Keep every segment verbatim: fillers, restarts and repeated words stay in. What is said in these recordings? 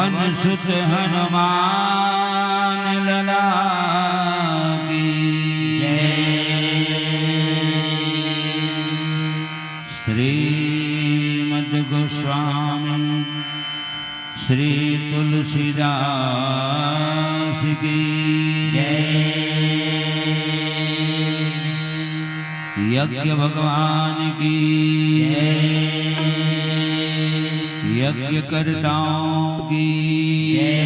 पवन सुत हनुमान लला की जय। श्रीमद् गोस्वामी श्री तुलसीदास की जय। यज्ञ भगवान की जय। यज्ञकर्ताओं की जय।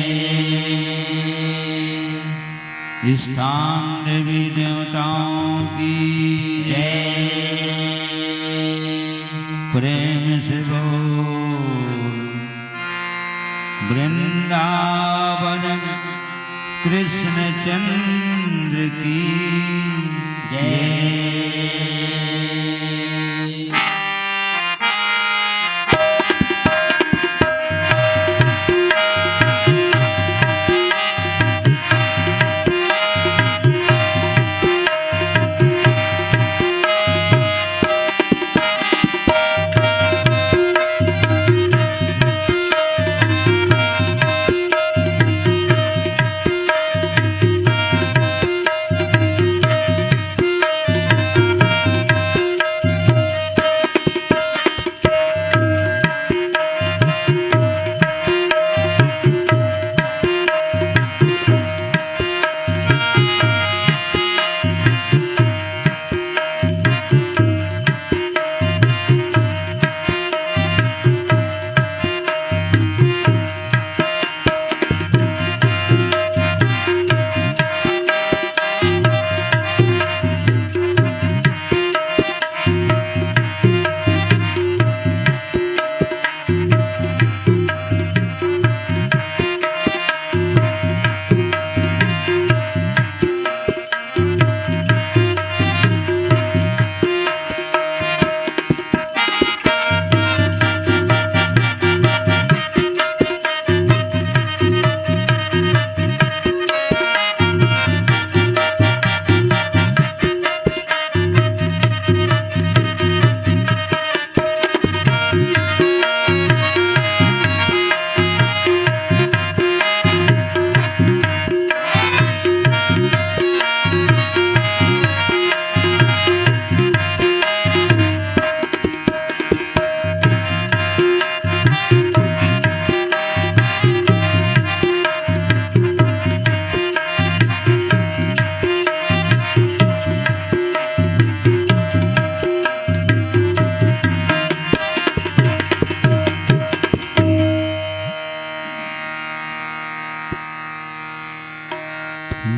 स्थान देवी देवताओं की जय। प्रेम से बोल वृंदावन कृष्ण चंद्र की जय।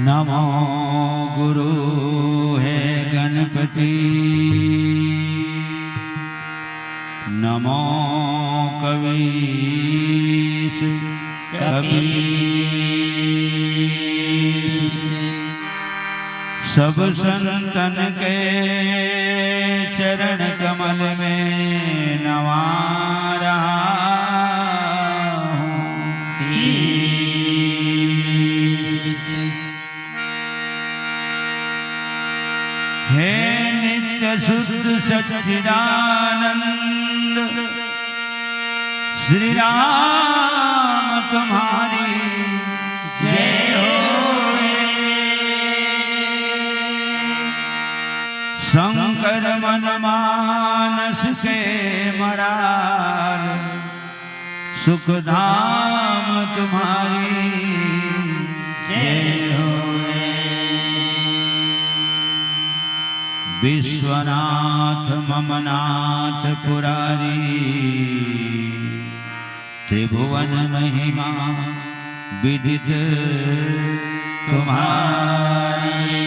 नमो गुरु हे गणपति, नमो कवीश कपीश। सब संतन के चरण कमल में नवा रहा हूँ शीश। हे नित्य शुद्ध सच्चिदानंद श्री राम तुम्हारी जय होए। शंकर मन मानस के मराल सुख धाम तुम्हारी जय होए। विश्वनाथ मम नाथ पुरारी, त्रिभुवन महिमा विदित तुम्हारी।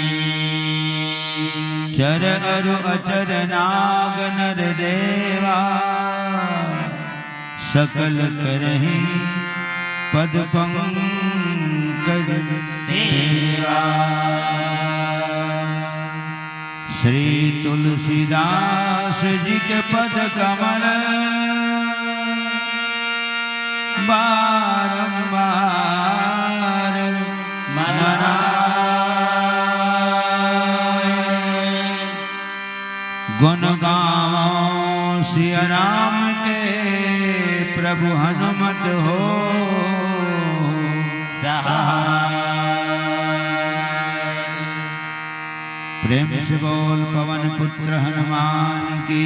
चर अरु अचर नाग नर देवा, सकल करहीं पद पंकज सेवा। श्री तुलसीदास जी के पद कमल बारंबार मनाए। गुण गावो सिया राम के, प्रभु हनुमत हो प्रेम से बोल पवन पुत्र हनुमान की।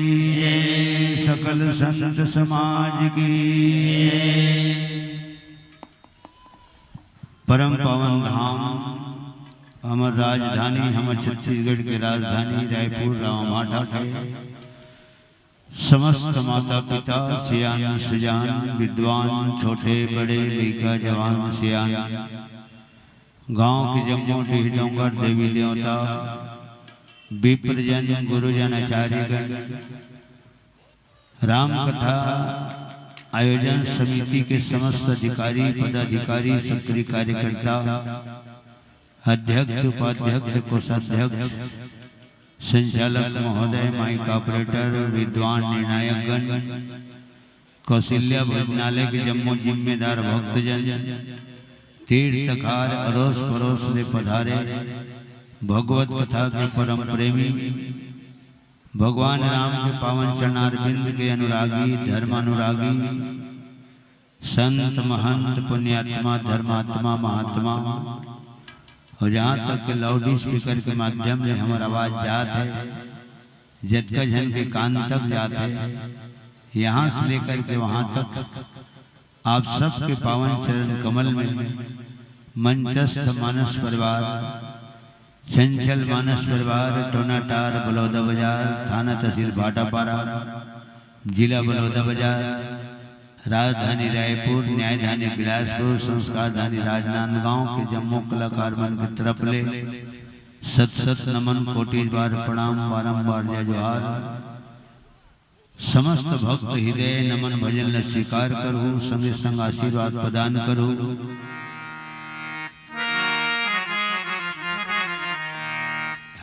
जय, सकल संत समाज की जय। परम पावन धाम, हमर राजधानी, हमर छत्तीसगढ़ के राजधानी रायपुर रावभाठा के समस्त माता पिता, सियान सुजान, विद्वान, छोटे बड़े, लइका जवान सियान, गांव के जम्मो डीह डोंगर, देवी देवता, विप्रजन, गुरुजन, आचार्यगण, राम कथा आयोजन समिति के समस्त अधिकारी, पदाधिकारी, सक्रिय कार्यकर्ता, अध्यक्ष, उपाध्यक्ष, कोषाध्यक्ष, संचालक महोदय, माइक ऑपरेटर, विद्वान निर्णायकगण, कौशल्या भोजनालय के जम्मो जिम्मेदार भक्तजन, तीर्थकार, अरोस परोस ले पधारे, भगवत कथा के परम प्रेमी, भगवान राम के पावन चरणारविंद के अनुरागी, धर्मानुरागी, संत, महंत, पुण्यात्मा, धर्मात्मा, महात्मा, और जहाँ तक के लाउड स्पीकर के माध्यम ले हमर आवाज जात हे, जतका झन के कान तक जात हे, यहाँ से लेकर के वहाँ तक, आप सबके पावन चरण कमल में मंचस्थ मानस परिवार, चंचल मानस परिवार, टोनाटार, बलौदा बाजार, थाना तहसील भाटापारा, जिला बलौदा बाजार, राजधानी रायपुर, न्यायधानी बिलासपुर, संस्कारधानी राजनांदगांव के जम्मो कलाकार मन के तरफ ले सत सत नमन, कोटि बार प्रणाम, बारंबार जय जोहार। समस्त भक्त हृदय नमन भजन ल स्वीकार करहु, संगे संग आशीर्वाद प्रदान करहु।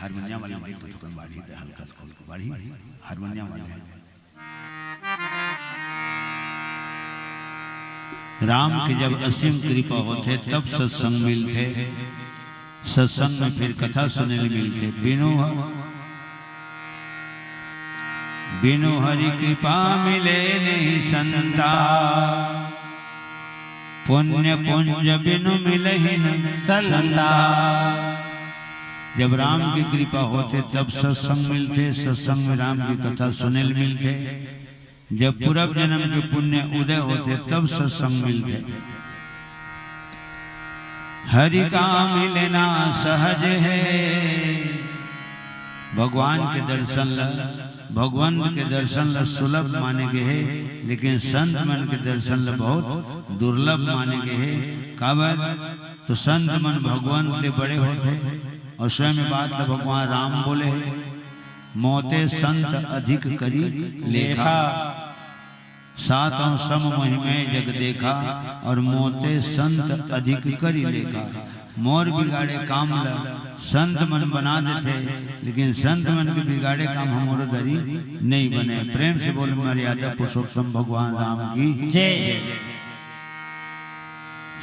हारमोनियम वाले देख तो थोकन बाढ़ी दे, हल्का सा खोल के बाढ़ी, हारमोनियम वाले। राम के जब असीम कृपा होथे तब सत्संग मिलथे। सत्संग में फिर कथा सुने ले मिलथे। बिनु ह-, बिनु हरि कृपा मिले नहीं संता, पुण्य पुंज बिनु मिलहि न संता। जब राम की कृपा होथे तब सत्संग मिलथे, सत्संग में राम की कथा सुने ले मिलथे। जब पूर्व जन्म के पुण्य उदय होथे तब सत्संग मिलथे। हरि का मिलना सहज है। भगवान के दर्शन ल, भगवंत के दर्शन ल सुलभ माने गे हे, लेकिन संत मन के दर्शन ल बहुत दुर्लभ माने गे हे। काबर? तो संत मन भगवंत ले बड़े होथे और स्वयं बात ल भगवान राम बोले हे, "मोते संत अधिक करी लेखा।" सातों सम मोहि मैं जग देखा, और मोते संत अधिक करी लेखा। मोर बिगाड़े काम ल संत मन बना देथे, लेकिन संत मन के बिगाड़े काम हमरो दरी नहीं बने। प्रेम से बोल मर्यादा पुरुषोत्तम भगवान राम की जय।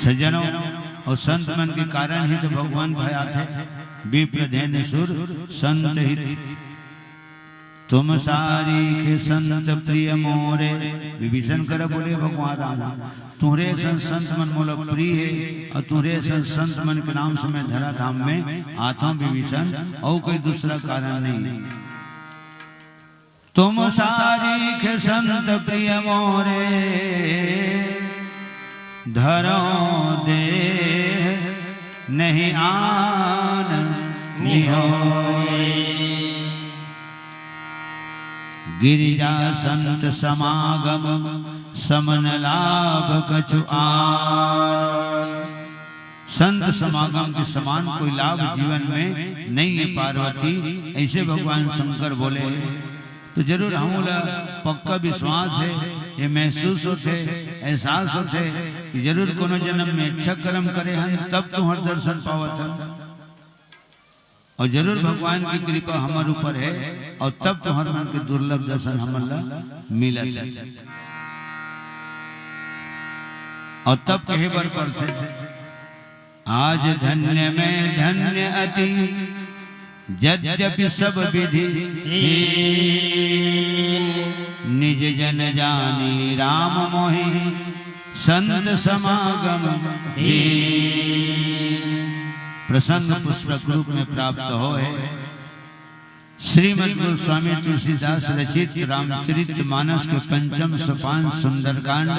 सज्जनों, और संत मन के कारण ही तो भगवंत ह आथे। विप्र धैन्य सुर संत हित, तुम सारीखे संत प्रिय मोरे। विभीषण करा बोले भगवान राम, "तुहरे सन संत मन मोला प्रिय हे, और तुहरे सन संत मन के नाम से मैं धरा धाम में आथों विभीषण, और कोई दूसरा कारण नहीं।" तुम सारीखे संत प्रिय मोरे, धरो देह नहीं आन निहोरे। गिरिजा संत समागम सम न लाभ कछु आन। संत समागम के समान कोई लाभ जीवन में नहीं है पार्वती, ऐसे भगवान शंकर बोले। तो जरूर हमू ला पक्का विश्वास है, ये महसूस होथे, एहसास होथे कि जरूर कोनो जन्म में अच्छा कर्म करे हन, तब तुहर दर्शन पावत हन। और जरूर भगवान की कृपा हमर ऊपर है, और तब तुहर मन के दुर्लभ दर्शन हमन ला मिलत है। और तब कहे बर पड़थे, आज धन्य मैं धन्य अति, यद्यपि सब विधि हीन। निज जन जानी राम मोहि, संत समागम दीन। प्रसंग पुष्पक रूप में प्राप्त होय। श्रीमद गोस्वामी तुलसीदास रचित रामचरित मानस के पंचम सोपान सुंदरकांड,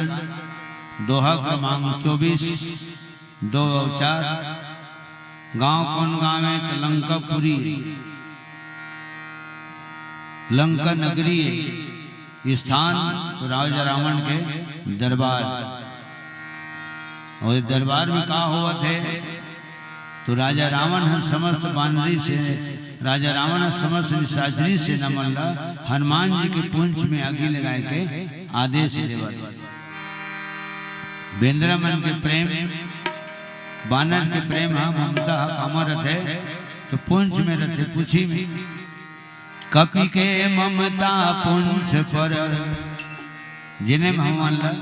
दोहा क्रमांक चौबीस, दो अवचार। गांव कौन गांव है? तो लंकापुरी, लंका नगरी है। स्थान तो राजा रावण के दरबार। और दरबार में का होवत है? तो राजा रावण ह समस्त बानरी से, राजा रावण ह समस्त निशाचरी सेना मन ला हनुमान जी के पूंछ में आगी लगाए के आदेश देवत। बेंदरा मन के प्रेम, बानर के प्रेम ह, ममता ह कामा रथे? तो पूंछ में रथे, पूछी में। कपि के ममता पूंछ पर। जिन्हें हमन ला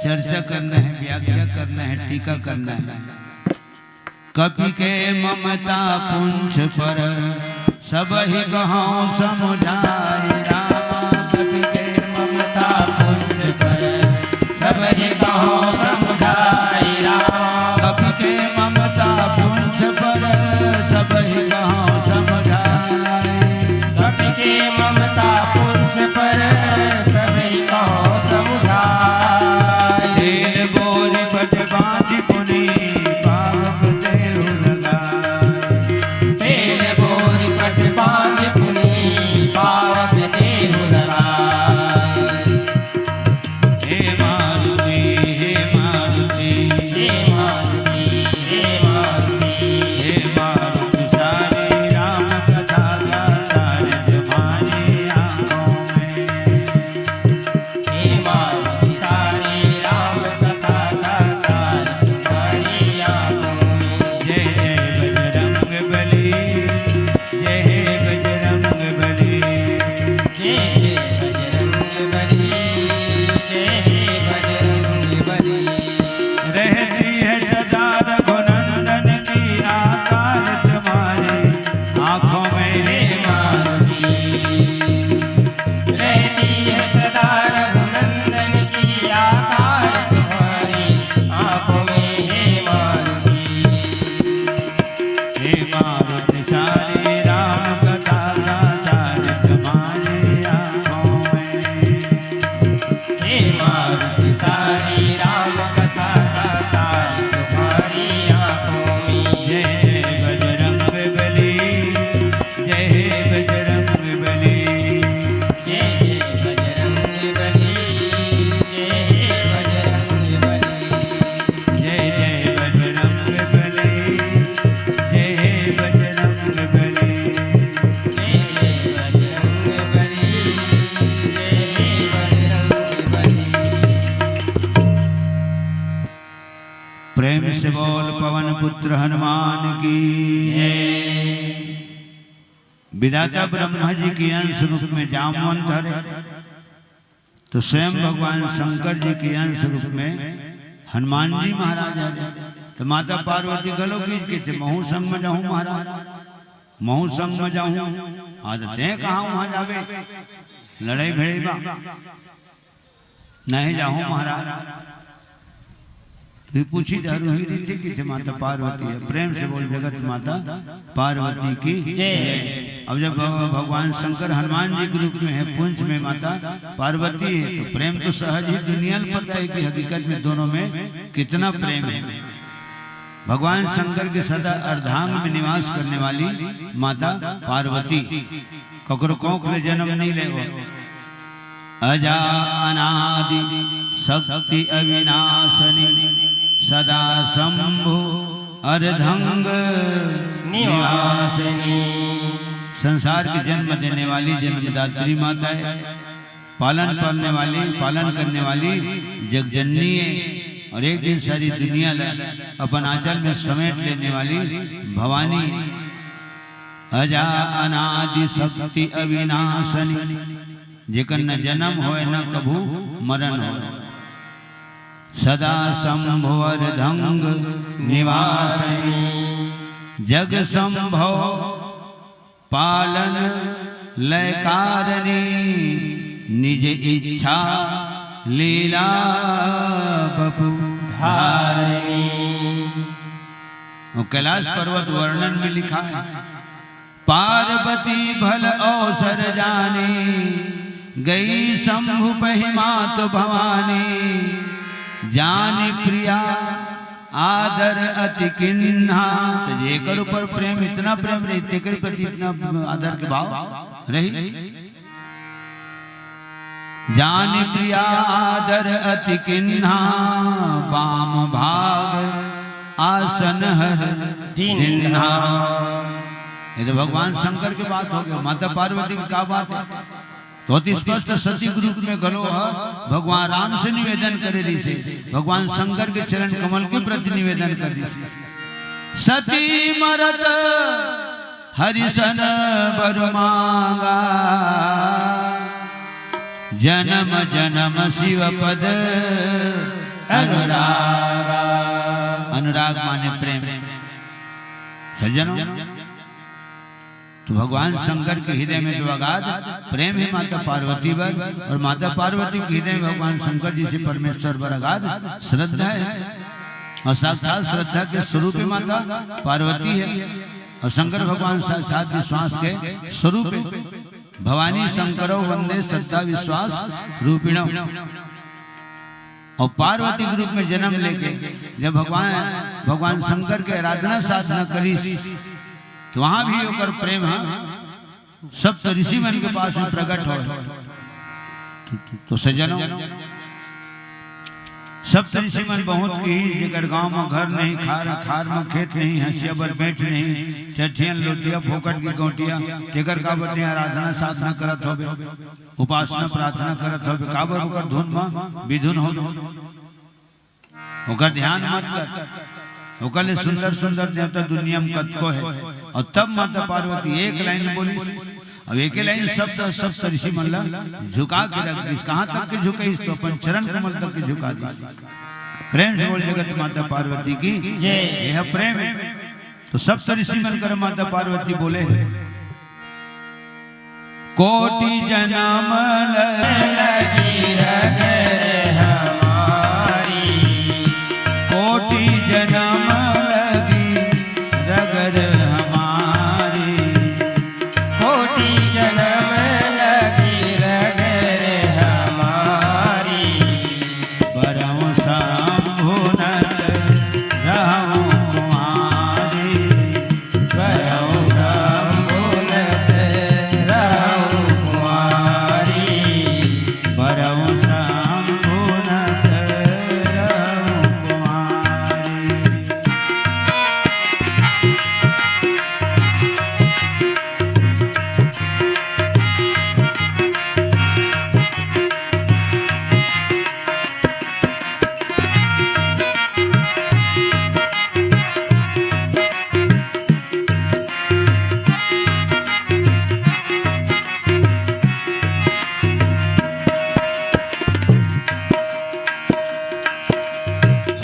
चर्चा करना है, व्याख्या करना है, टीका करना है। कपि के ममता पूंछ पर, सबहि कहौं समुझाइ रामा। कपि के ममता पूंछ पर, सबहि कहौं समुझाइ रामा। कपि के ममता पूंछ पर, सबहि कहौं समुझाइ। कपि के ममता पूंछ पर, सबहि कहौं समुझाइ। तेल बोरि पट बाँधि पुनि पावक तेहु लगाए। तेल बोरि पट बाँधि पुनि पावक तेहु लगाए। हे मारुति, हे मारुति, हे मारुति, हे मारुति, हे मारुति सारी राम कथा का सार तुम्हारी आँखों में। हे मारुति सारी राम कथा का सार तुम्हारी आँखों में। जय जय बजरंग बली, जय हे बजरंग बली। जय हे बजरंग बली, जय हे बजरंग बली। रहती है सदा रघुनंदन की आकार तुम्हारी आँखों में। हे मारुति। रहती है सदा रघुनंदन की आकार तुम्हारी आँखों में, हे मारुति। हे मारुति सारी राम कथा का सार तुम्हारी आँखों में। हे मारुति सारी राम कथा का सार तुम्हारी आँखों में। जय जय बजरंग बली, जय हे बजरंग बली। जय जय बजरंग बली, जय हे बजरंग बली। जय जय बजरंग बली, जय हे बजरंग बली। जय जय बजरंग बली, जय हे बजरंग बली। प्रेम से बोल पवन पुत्र हनुमान की जय। विधाता ब्रह्मा जी के अंश रूप में जामवंत हरे, तो स्वयं भगवान शंकर जी के अंश रूप में हनुमान जी महाराज हरे। तो माता पार्वती घलो कहिस के थे, "महूँ संग में जाहूँ महाराज, महूँ संग में जाहूँ।" हाँ, तो तें कहाँ वहाँ जाबे, लड़ाई भिड़ई बा। "नहीं जाहूँ महाराज।" तो ये पूछी दारू ही रहिथे, कहिथे माता पार्वती हे। प्रेम से बोल जगत माता पार्वती की जय। अब जब भग-, भगवान शंकर हनुमान जी के रूप में हे, पूंछ में माता पार्वती हे, तो प्रेम तो सहज ही दुनिया ल पता हे कि हकीकत में दोनों में कितना प्रेम हे। भगवान शंकर के सदा अर्धांग में निवास करने वाली माता पार्वती, ककरो कोख ले जन्म नहीं ले वो। अजा अनादि शक्ति अविनाशनी, सदा शंभु अर्धंग निवासिनी। संसार के जन्म देने वाली जन्मदात्री माता हे, पालन करने वाली, पालन करने वाली जगजननी हे, और एक दिन सारी दुनिया ला अपन आंचल में समेट लेने वाली भवानी हे। अजा अनादि शक्ति अविनाशनी, जेकर न जन्म होय, न कभू मरण होय। सदा शंभु अर्धंग निवासनी, जग शंभो पालन लयकारनी, निज इच्छा लीला बपु धारनी। वो कैलाश पर्वत वर्णन में लिखा हे, पार्वती भल अवसर जानी, गई शंभु पहि मातु भवानी। जानि प्रिया आदर अति किन्हा। त जेकर ऊपर प्रेम, इतना प्रेम रही, तेकर प्रति इतना आदर के भाव रही। जानि प्रिया आदर अति किन्हा, बाम भाग आसन हर दिन्हा। ये तो भगवान शंकर के बात हो गया, माता पार्वती की का बात है? तो अति स्पष्ट सती के रूप में घलो ह भगवान राम से निवेदन करे रहिसे, भगवान शंकर के चरण कमल के प्रति निवेदन करे रहिसे। सती मरत हरिसन बर मांगा, जन्म जन्म शिव पद अनुरागा। अनुराग माने प्रेम। सज्जनों, तो भगवान शंकर के हृदय में तो अगाध प्रेम है माता पार्वती बर, और माता पार्वती के हृदय में भगवान शंकर जी से परमेश्वर बर अगाध श्रद्धा है। और साक्षात श्रद्धा के स्वरूप ही माता पार्वती है, और शंकर भगवान साक्षात विश्वास के स्वरूप है। भवानी शंकरौ वंदे श्रद्धा विश्वास रूपिणौ। और पार्वती के रूप में जन्म लेके जब भगवान, भगवान शंकर के आराधना साधना करिस, तो वहां भी ओकर प्रेम ह सप्त ऋषि मन के पास में प्रकट होय। तो, तो सज्जनों, सप्त ऋषि मन बहुत किहिस, जेकर गांव म घर नहीं, खार, खार म खेत नहीं, हंसिया बर बेंट नहीं, चट्ठियन लोटिया फोकट के गौंटिया, तेकर का बते आराधना साधना करत होबे, उपासना प्रार्थना करत होबे, काबर ओकर धुन म विधुन होबे। ओकर ध्यान मत कर, ओकर ले सुंदर सुंदर देवता दुनिया में कतको है। और तब माता पार्वती एक लाइन बोलिस, अब एके लाइन सप्त, सप्त ऋषि मन ला झुका के रख दिस। कहाँ तक के झुकाइस? तो अपन चरण कमल तक के झुका दिस। प्रेम से बोल जगत माता पार्वती की जय। यह प्रेम है। तो सप्त ऋषि मन कर माता पार्वती बोले, कोटि जनम लगी रगर हमारी, कोटि जनम लगी रगर हमारी, कोटि जनम लगी रगर हमारी, बरौं शंभुनत रहौं कुंवारी। बरौं शंभुनत रहौं कुंवारी। बरौं शंभुनत रहौं कुंवारी।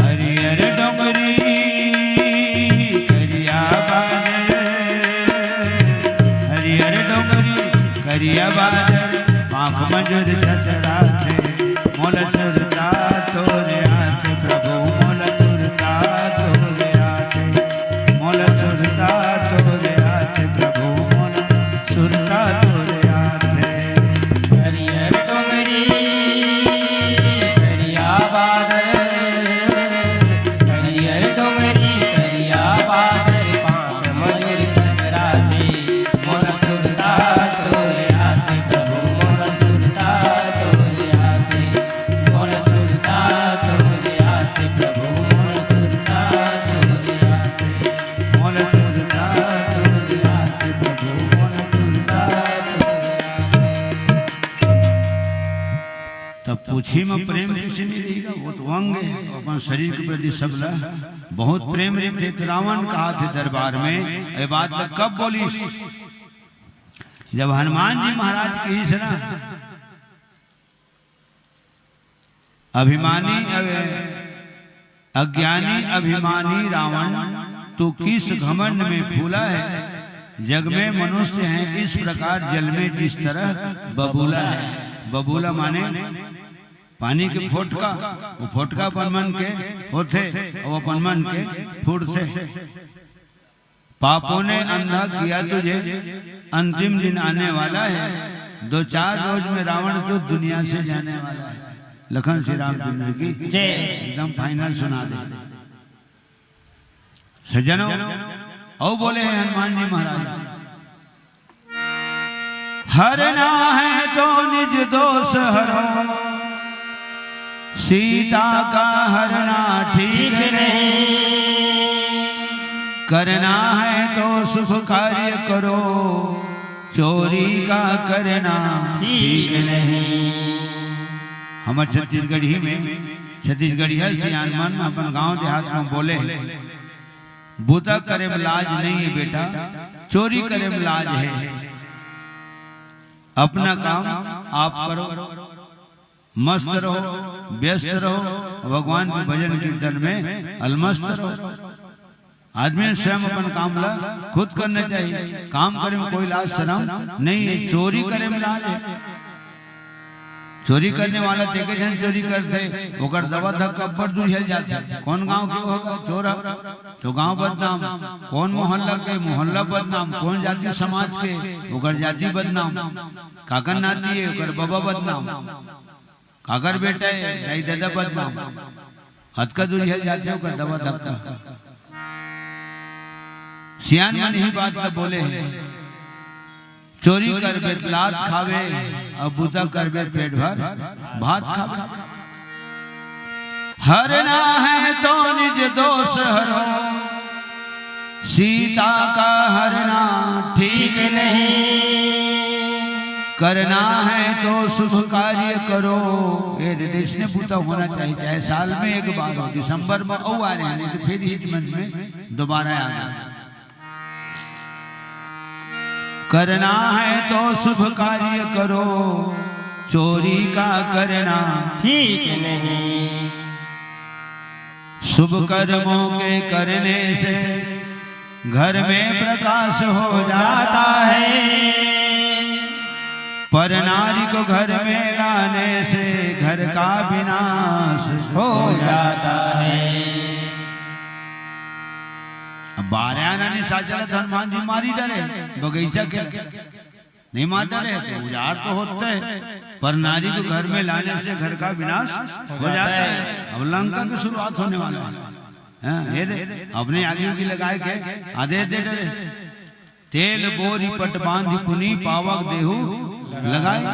हरियर डोंगरी करिया बादर, हरियर डोंगरी करिया बादर, पाँख मजूर छतराथे, मोला सुरता तोरे आथे प्रभु, मोला सुरता तोरे आथे, मोला सुरता तोरे आथे प्रभु, मोला सुरता तोरे आथे। हरियर डोंगरी करिया बादर, हरियर डोंगरी करिया बादर, पाँख मजूर छतराथे, मोला सुरता तोरे आथे प्रभु, मोला सुरता तोरे आथे, मोला सुरता तोरे आथे प्रभु, मोला सुरता तोरे आथे, मोला सुरता तोरे आथे प्रभु, मोला सुरता तोरे आथे। तब पूछी म प्रेम किसे नहीं रहेगा, वो तो अंग है, अपन शरीर के प्रति सबला बहुत प्रेम रहिथे। तो रावण कहाथे दरबार में, ये बात ला कब बोलिस? जब हनुमान जी महाराज किहिस ना, अभिमानी, अ, अज्ञानी अभिमानी रावण, तू किस घमंड में फूला है? जग में मनुष्य हैं इस प्रकार, जल में जिस तरह बबूला है। बबूला माने पानी के फोटका, वो फोटका अपन मन के होथे, वो अपन मन के फूटथे। पापों ने अंधा किया तुझे, अंतिम दिन आने वाला है। दो चार रोज में रावण तो दुनिया से जाने वाला है। लखन श्री रामचंद्र की जय। एकदम final सुना दे। सज्जनों, और बोले हैं हनुमान जी महाराज, हरना है तो निज दोष हरो, सीता का हरना ठीक नहीं। करना है तो शुभ कार्य करो, चोरी का करना ठीक नहीं। हमर छत्तीसगढ़ी में, छत्तीसगढ़िया सियान मन अपन गांव देहात में बोले हैं, बूता करे में लाज नहीं है बेटा, चोरी करे में लाज है। अपना काम आप करो, मस्त रहो, व्यस्त रहो, भगवान के भजन कीर्तन में अलमस्त रहो। आदमी स्वयं अपन काम ला खुद करना चाहिए। काम करे में कोई लाज शरम नहीं है, चोरी करे में लाज है। चोरी करने वाला देखे झन चोरी करथे, ओकर दवा धक्का अब्बड़ दूर झल जाथे। कौन गांव के होगा चोर ह? तो गांव बदनाम। कौन मोहल्ला के? मोहल्ला बदनाम। कौन जाति समाज के? ओकर जाति बदनाम। काकर नाती है? ओकर बबा बदनाम। काकर बेटा है? दाई ददा बदनाम। अतका दूर झल जाथे ओकर दवा धक्का। सियान मन ही बात ला बोले हैं, चोरी करबे त लात खावे, अउ बूता करबे पेट भर भात खावे। हरना है तो निज दोष हरो, सीता का हरना ठीक नहीं। करना है तो शुभ कार्य करो। ये रिलेशने बूता होना चाहिए, चाहे साल में एक बार हो, दिसंबर में अउ आ रहे हैं, नहीं तो फिर इस मंथ में दोबारा आ गए। करना है तो शुभ कार्य करो, चोरी का करना ठीक नहीं। शुभ कर्मों के करने से घर में प्रकाश हो जाता है, पर नारी को घर में लाने से घर का विनाश हो जाता है। अब बारह आना नहीं साचल हनुमान जी मारी डरे, बगीचा के नहीं मार डरे तो उजाड़ तो होते है, पर नारी को घर में लाने से घर का विनाश हो जाता है। अब लंका की शुरुआत होने वाला है। हाँ, ये दे, अपने आगी उगी लगाए के आदेश दे डरे। तेल बोरी पट बांधी पुनी पावक देहू लगाई।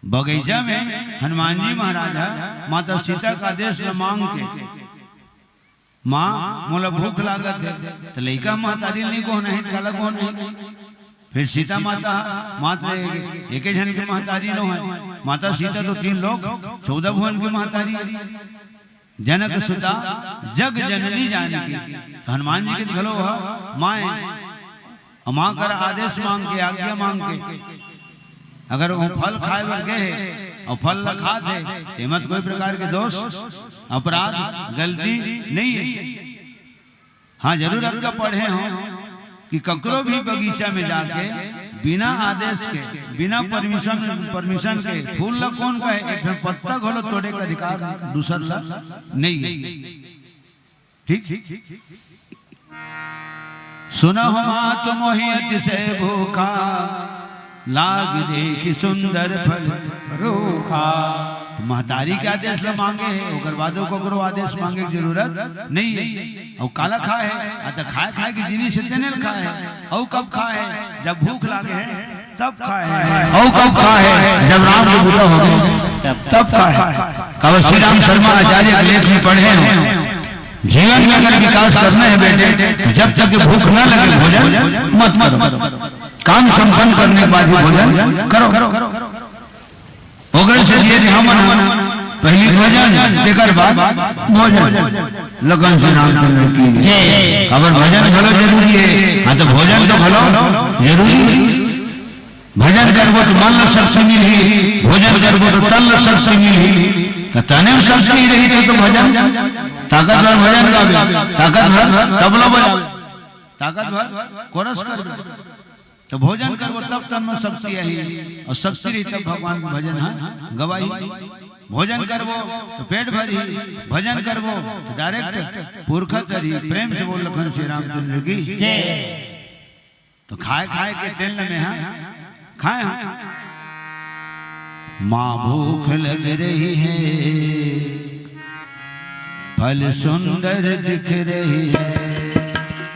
बगीचा में हनुमान जी महाराज ह माता सीता का आदेश ल मांग के, "माँ, मोला भूख लागत है।" त लइका महतारी ल नहीं कहो नहीं, काला कहो नहीं। फिर सीता माता ह मात्र एक, एके झन के महतारी नो है। माता सीता तो तीन लोक, चौदह भुवन के महतारी है। जनक सुता जग जननी जानकी। तो हनुमान जी के घलो ह माय, अउ माँ कर आदेश मांग के, आज्ञा मांग के, अगर वो फल खाए बर गए हे अउ फल ल खात हे, एमा तो कोई प्रकार के दोष, अपराध, गलती नहीं है। हाँ, जरूर अतका पढ़े हो कि ककरो भी बगीचा में जाके बिना आदेश के, बिना परमिशन, परमिशन के फूल ला कौन कहे, एक ठन पत्ता घलो तोड़े का अधिकार दूसर ला नहीं है। ठीक? सुनहु मातु मोहि अतिशय भूखा, लाग देखि सुंदर फल रूखा। महतारी के आदेश ल मांगे हे, ओकर बादो ककरो आदेश मांगे के जरूरत नहीं है। अउ काला खाए हे? आ त खाए, खाए के जिनिस हे, तेने ल खाए हे। अउ कब खाए हे? जब भूख लागे हे, तब खाए हे। अउ कब खाए हे? जब राम के बूता हो गए, तब खाए हे। काबर श्री राम शर्मा आचार्य के लेख में पढ़े हो, जीवन में अगर विकास करना है बेटे, तो जब तक भूख न लगे, भोजन मत करो। काम संपन्न करने के बाद ही भोजन करो। ओकरे से ये ध्यान, पहली भजन, तेकर बाद भोजन। लखन श्री रामचंद्र की जय। काबर भजन घलो जरूरी है, हाँ, तो भोजन तो घलो जरूरी है। भजन करबो तो मन ल शक्ति मिलही, भोजन करबो तो तन ल शक्ति मिलही। त तने में शक्ति रही तो, तो भजन, ताकतवर भजन गाबे, ताकतवर तबला बजाबे, ताकतवर कोरस करबे। तो भोजन करबो तब तन में शक्ति आही, अउ शक्ति रही तब भगवान के भजन ह गवाही। भोजन करबो तो पेट भरही, भजन करबो तो डायरेक्ट पुरखा तरही। प्रेम से बोल लखन श्री रामचंद्र की। जय। तो खाए खाए के तेल में हा खाए हा। माँ भूख लग रही है, फल सुंदर दिख रही है।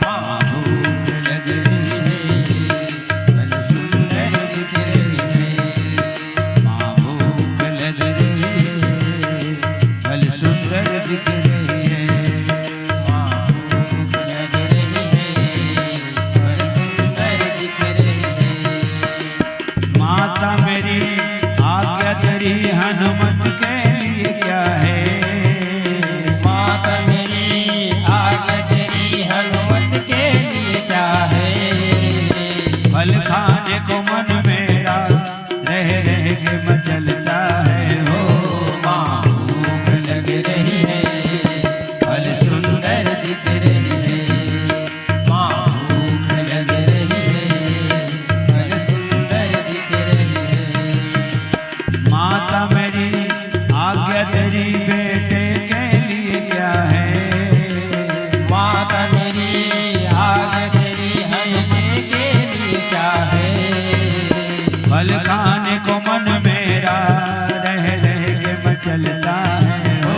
माँ भूख लग रही है, फल सुंदर दिख रही है। माँ भूख लग रही है, फल सुंदर दिख रही है। माँ भूख लग रही है, फल सुंदर दिख रही है। माता मेरी आज्ञा तेरी हनुमत के लिए क्या है? माता मेरी आज्ञा तेरी हनुमत के लिए क्या है? फल खाने को मन मेरा रह रह के मचलता है। हो माँ भूख लग रही है, फल सुंदर दिख रही है। माँ भूख लग रही है, फल सुंदर दिख रही है। माता मेरी आज्ञा तेरी बेटे के लिए क्या है? माता मेरी आज्ञा तेरी हनुमत के लिए क्या है? फल खाने को मन मेरा रह रह के मचलता है। हो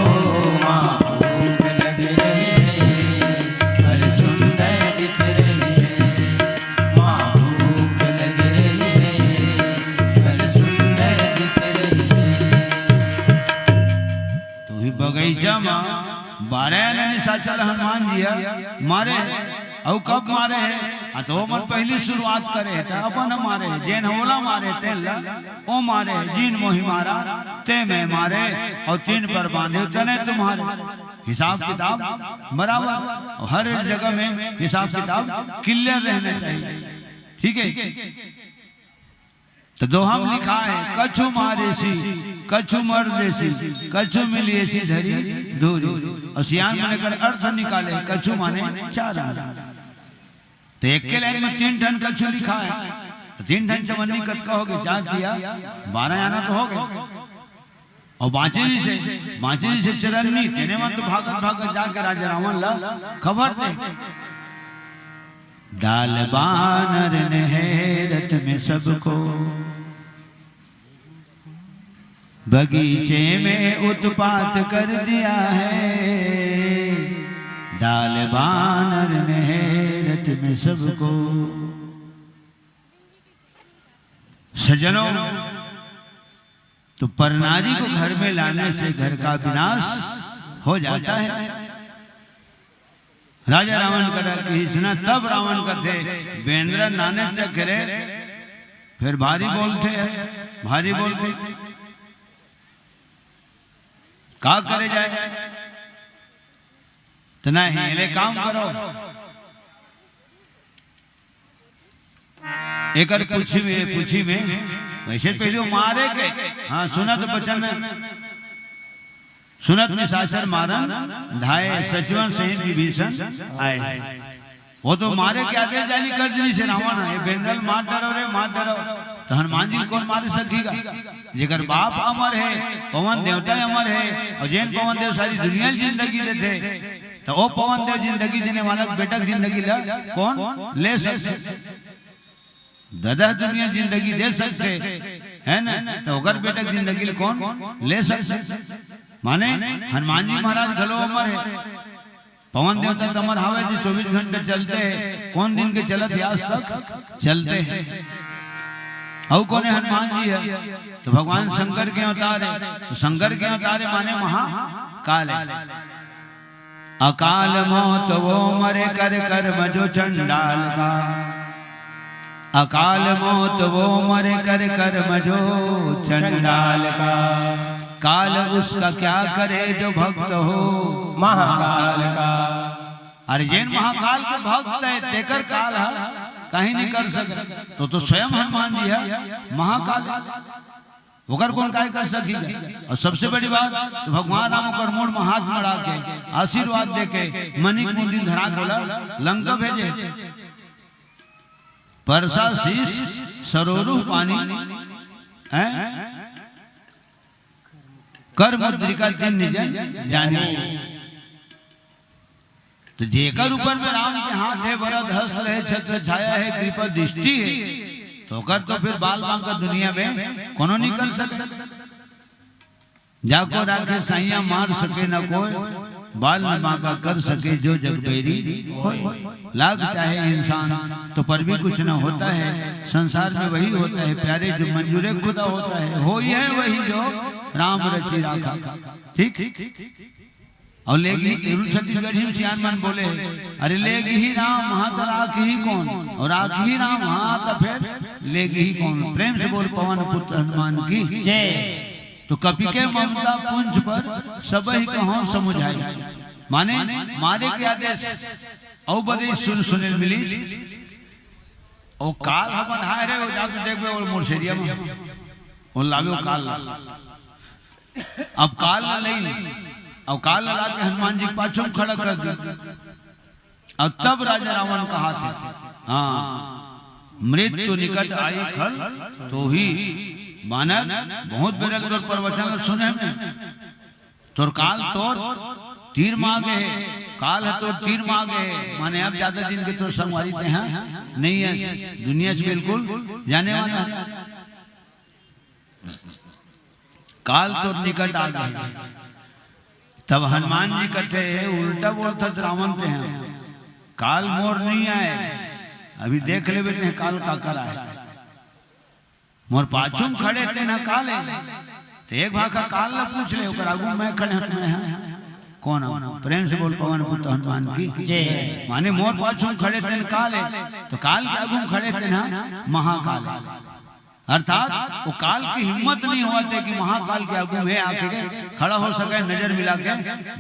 माँ भूख लग रही है, फल सुंदर दिख रही है। माँ भूख लग रही है, फल सुंदर दिख रही है। तो ही बगीचा में बारह आना निशाचर हनुमान जी ह मारे, अउ कब मारे हे? आ तो ओमन पहली शुरुआत करे हे, त अपन मारे हे, जेन ओला मारे, तेन ला ओ मारे हे, जिन मोहि मारा, ते मैं मारे, अउ तीन पर बांधे तने तुम्हारे। हिसाब किताब बराबर, अउ हर जगह में हिसाब किताब क्लियर रहना चाहिए, ठीक है? तो दोहा में लिखा है, "कछु मारेसी, कछु मर देसी, कछु मिलिएसी धरी धूरी।" अउ सियान मन एकर अर्थ निकाले, कछु माने चार आना। तो एक के लाइन में तीन ठन कछु लिखा है, तो तीन ठन चवन्नी कतका हो गए? चार तिया बारह आना तो हो गए। अउ बाँचे जइसे, बाँचे जइसे चरन्नी, तेने मन तो भागत भागत जाके राजा रावण ला खबर दे। दाल बानर नहरत में सबको, बगीचे में उत्पात कर दिया है। दाल बानर नहरत में सबको। सज्जनों, तो परनारी को घर में लाने से घर का विनाश हो जाता है। राजा रावण करा कहिस ना, तब रावण कथे, "बेंदरा नाने चक रे, फिर भारी बोलथे, भारी बोलथे, का करे जाए?" तो नहीं, ले काम करो। एकर पूछी में, पूछी में, वैसे पहले वो मारे के, हाँ, सुनत बचन, सुनत निशाचर मारन धाए, सचिवन सहित विभीषण आए। वो तो मारे के आदेश जारी कर दिस हे रावण, "ये बेंदरा ल मार डरो रे, मार डरो।" तो हनुमान जी ल कोन मारे सकही गा? जेकर बाप अमर हे, पवन देवता अमर हे, अउ जेन पवन देव सारी दुनिया ल जिंदगी देथे, त ओ पवन देव जिंदगी देने वाला बेटा के जिंदगी ला कोन ले सकथे? ददा दुनिया जिंदगी दे सकथे, है ना? त ओकर बेटा के जिंदगी ला कोन ले सकथे? माने हनुमान जी महाराज घलो अमर हे, पवन देवता त अमर हावे, जो चौबीस घंटे चलथे, कोन दिन के चलत हे आज तक चलथे। अउ कोने हनुमान जी हे, तो भगवान शंकर के अवतार हे, तो शंकर के अवतार हे माने महाकाल हे। अकाल मौत वो मरे कर कर्म जो चंडाल का। अकाल मौत वो मरे कर कर्म जो चंडाल का। काल उसका क्या करे जो भक्त हो महाकाल का। अरे जेन महाकाल के भक्त हे, तेकर काल ह कहीं नहीं कर सके। तो, तो स्वयं हनुमान जी हे महाकाल। ओकर कोन काय कर सकही गा? अउ सबसे बड़ी बात तो भगवान राम ओकर मुड़ में हाथ मड़ा के आशीर्वाद दे के मणि कुंडल धरा के ओला लंका भेजे। परसा शीश सरोरु पानी, हैं? कर मुद्रिका दीन निजन जानी। तो जेकर ऊपर में राम के हाथ हे, वरद हस्त रहे, छत्र छाया हे, कृपा दृष्टि हे, तो ओकर तो फिर बाल बांका दुनिया में कोनो नहीं कर सके। जाको राखे साइया मार सके न कोई, बाल न बांका कर सके जो जग बैरी होय। लाख चाहे इंसान तो पर भी कुछ न होता है, संसार में वही होता है प्यारे जो मंजूरे खुदा होता है, होय है वही जो राम रचि राखा। ठीक। अउ लेगही, एहू छत्तीसगढ़ी में सियान मन बोले हे, अरे लेगही राम, हाँ त राखही कोन? अउ राखही राम, हाँ त फेर लेगही कोन? प्रेम से बोल पवन पुत्र हनुमान की। जय। तो कपि के ममता पुंज पर सबहि कहौं समुझाई, माने मारे के आदेश अउ बदे सुन सुने मिलिस। ओ काल ह बंधाय रे, ओ जा तो देखबे, ओ मोर छेरिया में, ओ लावे ओ काल ला। अब काल ला लेइन, अब काल ला लाके हनुमान जी के पाछू में खड़ा कर दी। अब तब राजा रावण कहाथे, हाँ, मृत्यु निकट आई खल तोही। बानर, बहुत बेरा ले तोर प्रवचन सुने में, तोर काल तोर तीर म आगे हे, काल ह तोर तीर म आगे हे, माने अब ज्यादा दिन के तोर संगवारी तेहा नहीं हे, दुनिया से बिल्कुल जाने वाला हे। काल तोर निकट आगे हे। तब हनुमान जी कथे, उल्टा बोलथस रावण तेहा, काल मोर नहीं आय, अभी देख लेबे तेहा काल काकर आय। मोर पाछू में खड़े तेन ह काल हे। त एक भाखा काल ला पूछ ले, ओकर आगू में मैं खड़े हंव, मैं ह कौन हंव? प्रेम से बोल पवन पुत्र हनुमान की। जय। माने मोर पाछू में खड़े तेन काल हे, तो काल के आगू में खड़े तेन ह महाकाल हे। अर्थात वो काल के हिम्मत नहीं होवत हे कि महाकाल के आगू में आके खड़ा हो सके, नजर मिला के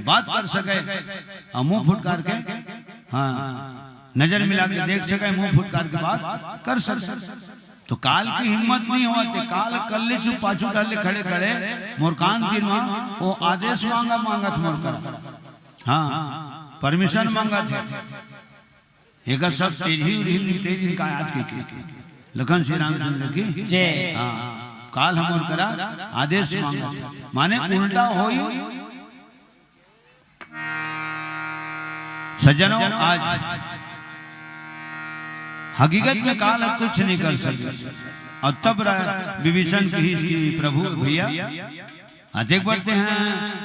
बात कर सके, अउ मुंह फुटकार के, हाँ, नजर मिला के देख सके, मुंह फुटकार के बात कर सके। तो काल के हिम्मत नहीं होवत हे, काल कल्ले चुप पाछू डाले खड़े खड़े मोर कान तीर म वो आदेश मांगा, मांगत मोर करा। हाँ, permission मांगत हे। एकर सब तेरही उरही निपटे दिन का आज के, के। लखन श्री रामचंद्र की। जय। हाँ, काल ह मोर करा आदेश मांगत हे। माने उल्टा होई। सज्जनों, आज हकीकत में काल ह कुछ नहीं कर सके। अउ तब रा-, विभीषण कहिस कि प्रभु भैया, अतेक बड़े तेहा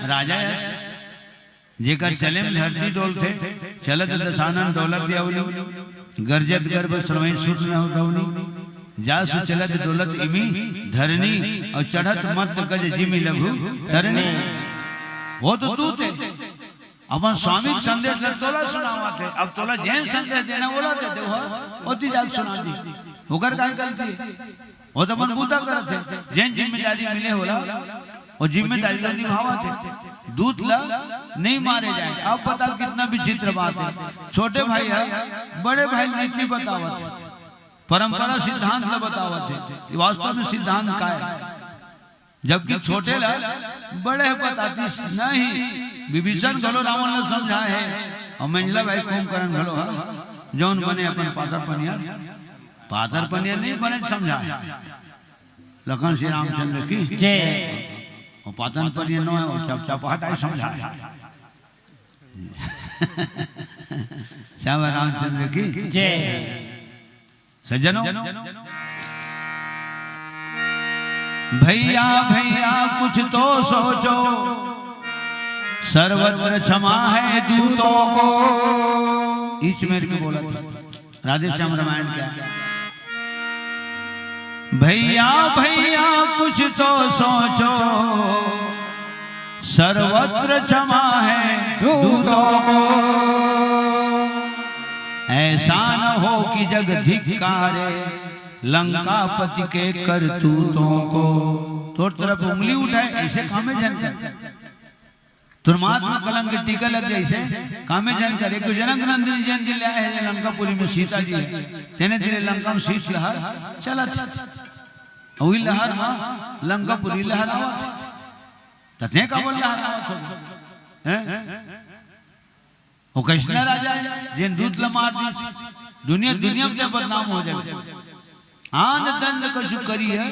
राजा यस, जेकर चले में धरती डोलथे, चलत दसानन डोलत अवनी, गरजत गर्भ स्रवइ सुर नव दवनी, जासु चलत डोलत इमी धरनी, अउ चढ़त मत्त गज जिमि लघु तरनी। वो तो दूत हे, अपन स्वामी के संदेश ल तोला सुनावत हे। अब तोला जेन संदेश देना ओला दे दे, हो, ओती जाके सुना दी, ओकर काय गलती हे? वो तो अपन बूता करत हे, जेन जिम्मेदारी मिले हे ओला, वो जिम्मेदारी ला निभावत हे। दूत ला नहीं मारे जाए। अब बता कितना विचित्र बात हे, छोटे भाई ह बड़े भाई ला नीति बतावत हे, परंपरा सिद्धांत ला बतावत हे कि वास्तव में सिद्धांत का हे, जबकि छोटे ला बड़े ह बतातिस नहीं। विभीषण घलो रावण ला समझाय हे, अउ मंझला भाई कुंभकर्ण घलो ह, जौन बने अपन पातर पनियर, पातर पनियर नहीं बने समझाय हे। लखन श्री रामचंद्र की। जय। वो पातन पर ये नो हे, वो चप-, चपहटाई समझाय हे। श्याम रामचंद्र की। जय। सज्जनों, भैया, भैया, कुछ तो सोचो, सर्वत्र क्षमा है दूतों को। इच मेर के बोलत हे। राधे श्याम रामायण क्या? भैया, भैया, कुछ तो सोचो, सर्वत्र क्षमा है दूतों को। ऐसा न हो कि जग धिक्कारे लंकापति के करतूतों को। तोर तरफ उंगली उठाय, अइसे कामे झन कर। तोर माथ म कलंक के टीका लग जाइस हे, कामे झन कर। एक तो जनक नंदन जी ल ले आय हे लंकापुरी में सीता जी हे, तेने दिले लंका में शीत लहर चलत हे। अउ वही लहर म लंकापुरी लहरावत हे। त तें काबर लहरावत हो? हैं? वो कइसना राजा हे, जेन दूत ल मार दिस? दुनिया, दुनिया में तें बदनाम हो जाबे। आन दंड कछु करी है।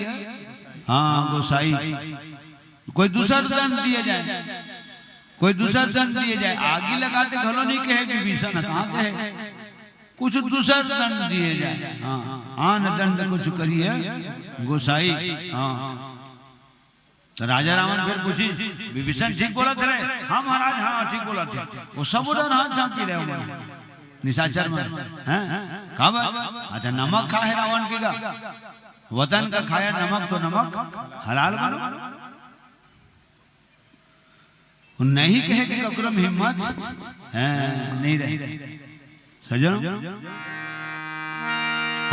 हाँ, गोसाई। कोई दूसर दंड दिए जाए, कोई दूसर दंड दिए जाए। आगी लगा दे घलो नहीं कहे विभीषण, कहाँ कहे? कुछ दूसर दंड दिए जाए। हाँ, आन दंड कुछ करिए गोसाई। हाँ। तो राजा रावण फिर पूछी, "विभीषण ठीक बोलत हे?" "हाँ महाराज, हाँ, ठीक बोलत हे।" वो सब उधर हाथ झांकी रहे हुए हैं, निशाचर मन, हैं? का बात? अच्छा, नमक खा है रावण के गा? वतन का खाया नमक तो नमक हलाल बनो। वो नहीं कहे कि ककरो में हिम्मत है, नहीं रहे। सज्जनों,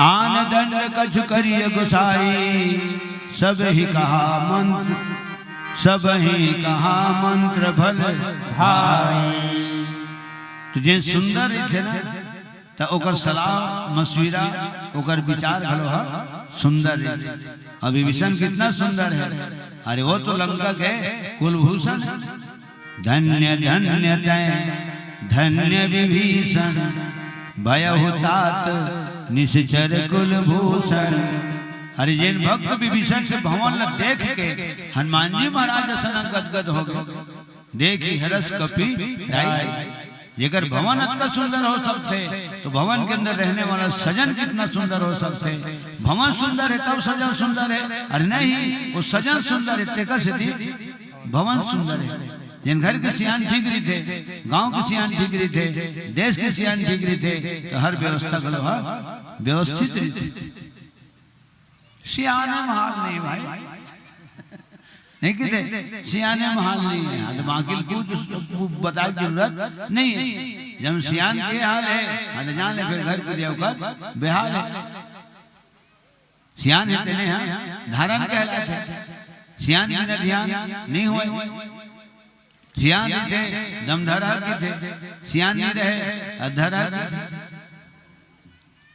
आन दंड कछु करिय गोसाई, सब ही कहा मंत्र, सब ही कहा मंत्र फल भाई। तो जे सुंदर रहिथे ना, त ओकर सलाह, मशविरा, ओकर विचार घलो ह सुंदर रहिथे। अउ विभीषण कितना सुंदर हे। अरे, वो तो लंका के कुलभूषण हे। धन्य धन्य तैं धन्य विभीषण, भयहु तात निशिचर कुलभूषण। अरे, जेन भक्त विभीषण के भवन ल देख के हनुमान जी महाराज असन गदगद हो गए। देखि हरष कपि राई। जेकर भवन अतका सुंदर हो सकथे, तो भवन के अंदर रहने वाला सजन कितना सुंदर हो सकथे। भवन सुंदर हे, तब सजन सुंदर हे, अरे नहीं, वो सजन सुंदर हे, तेकर सेती भवन सुंदर हे। जेन घर के सियान ठीक रहिथे, गांव के सियान ठीक रहिथे, देश के सियान ठीक रहिथे, तो हर व्यवस्था घलो ह व्यवस्थित रहिथे। सियाने महाल नहीं भाई, नहीं किथे, सियाने महाल नहीं हे। हाँ, तो बाकी कुछ बताए के जरूरत नहीं हे। जब सियान के हाल हे, हाँ, तो जान ले फिर घर के लिए ओकर बेहाल हे। सियान हे तेने, हाँ, धारण कहलाथे। सियान बिना ध्यान नहीं होय। सियान रहिथे, दम धरहा किथे, सियान नहीं रहे, अधरहा किथे।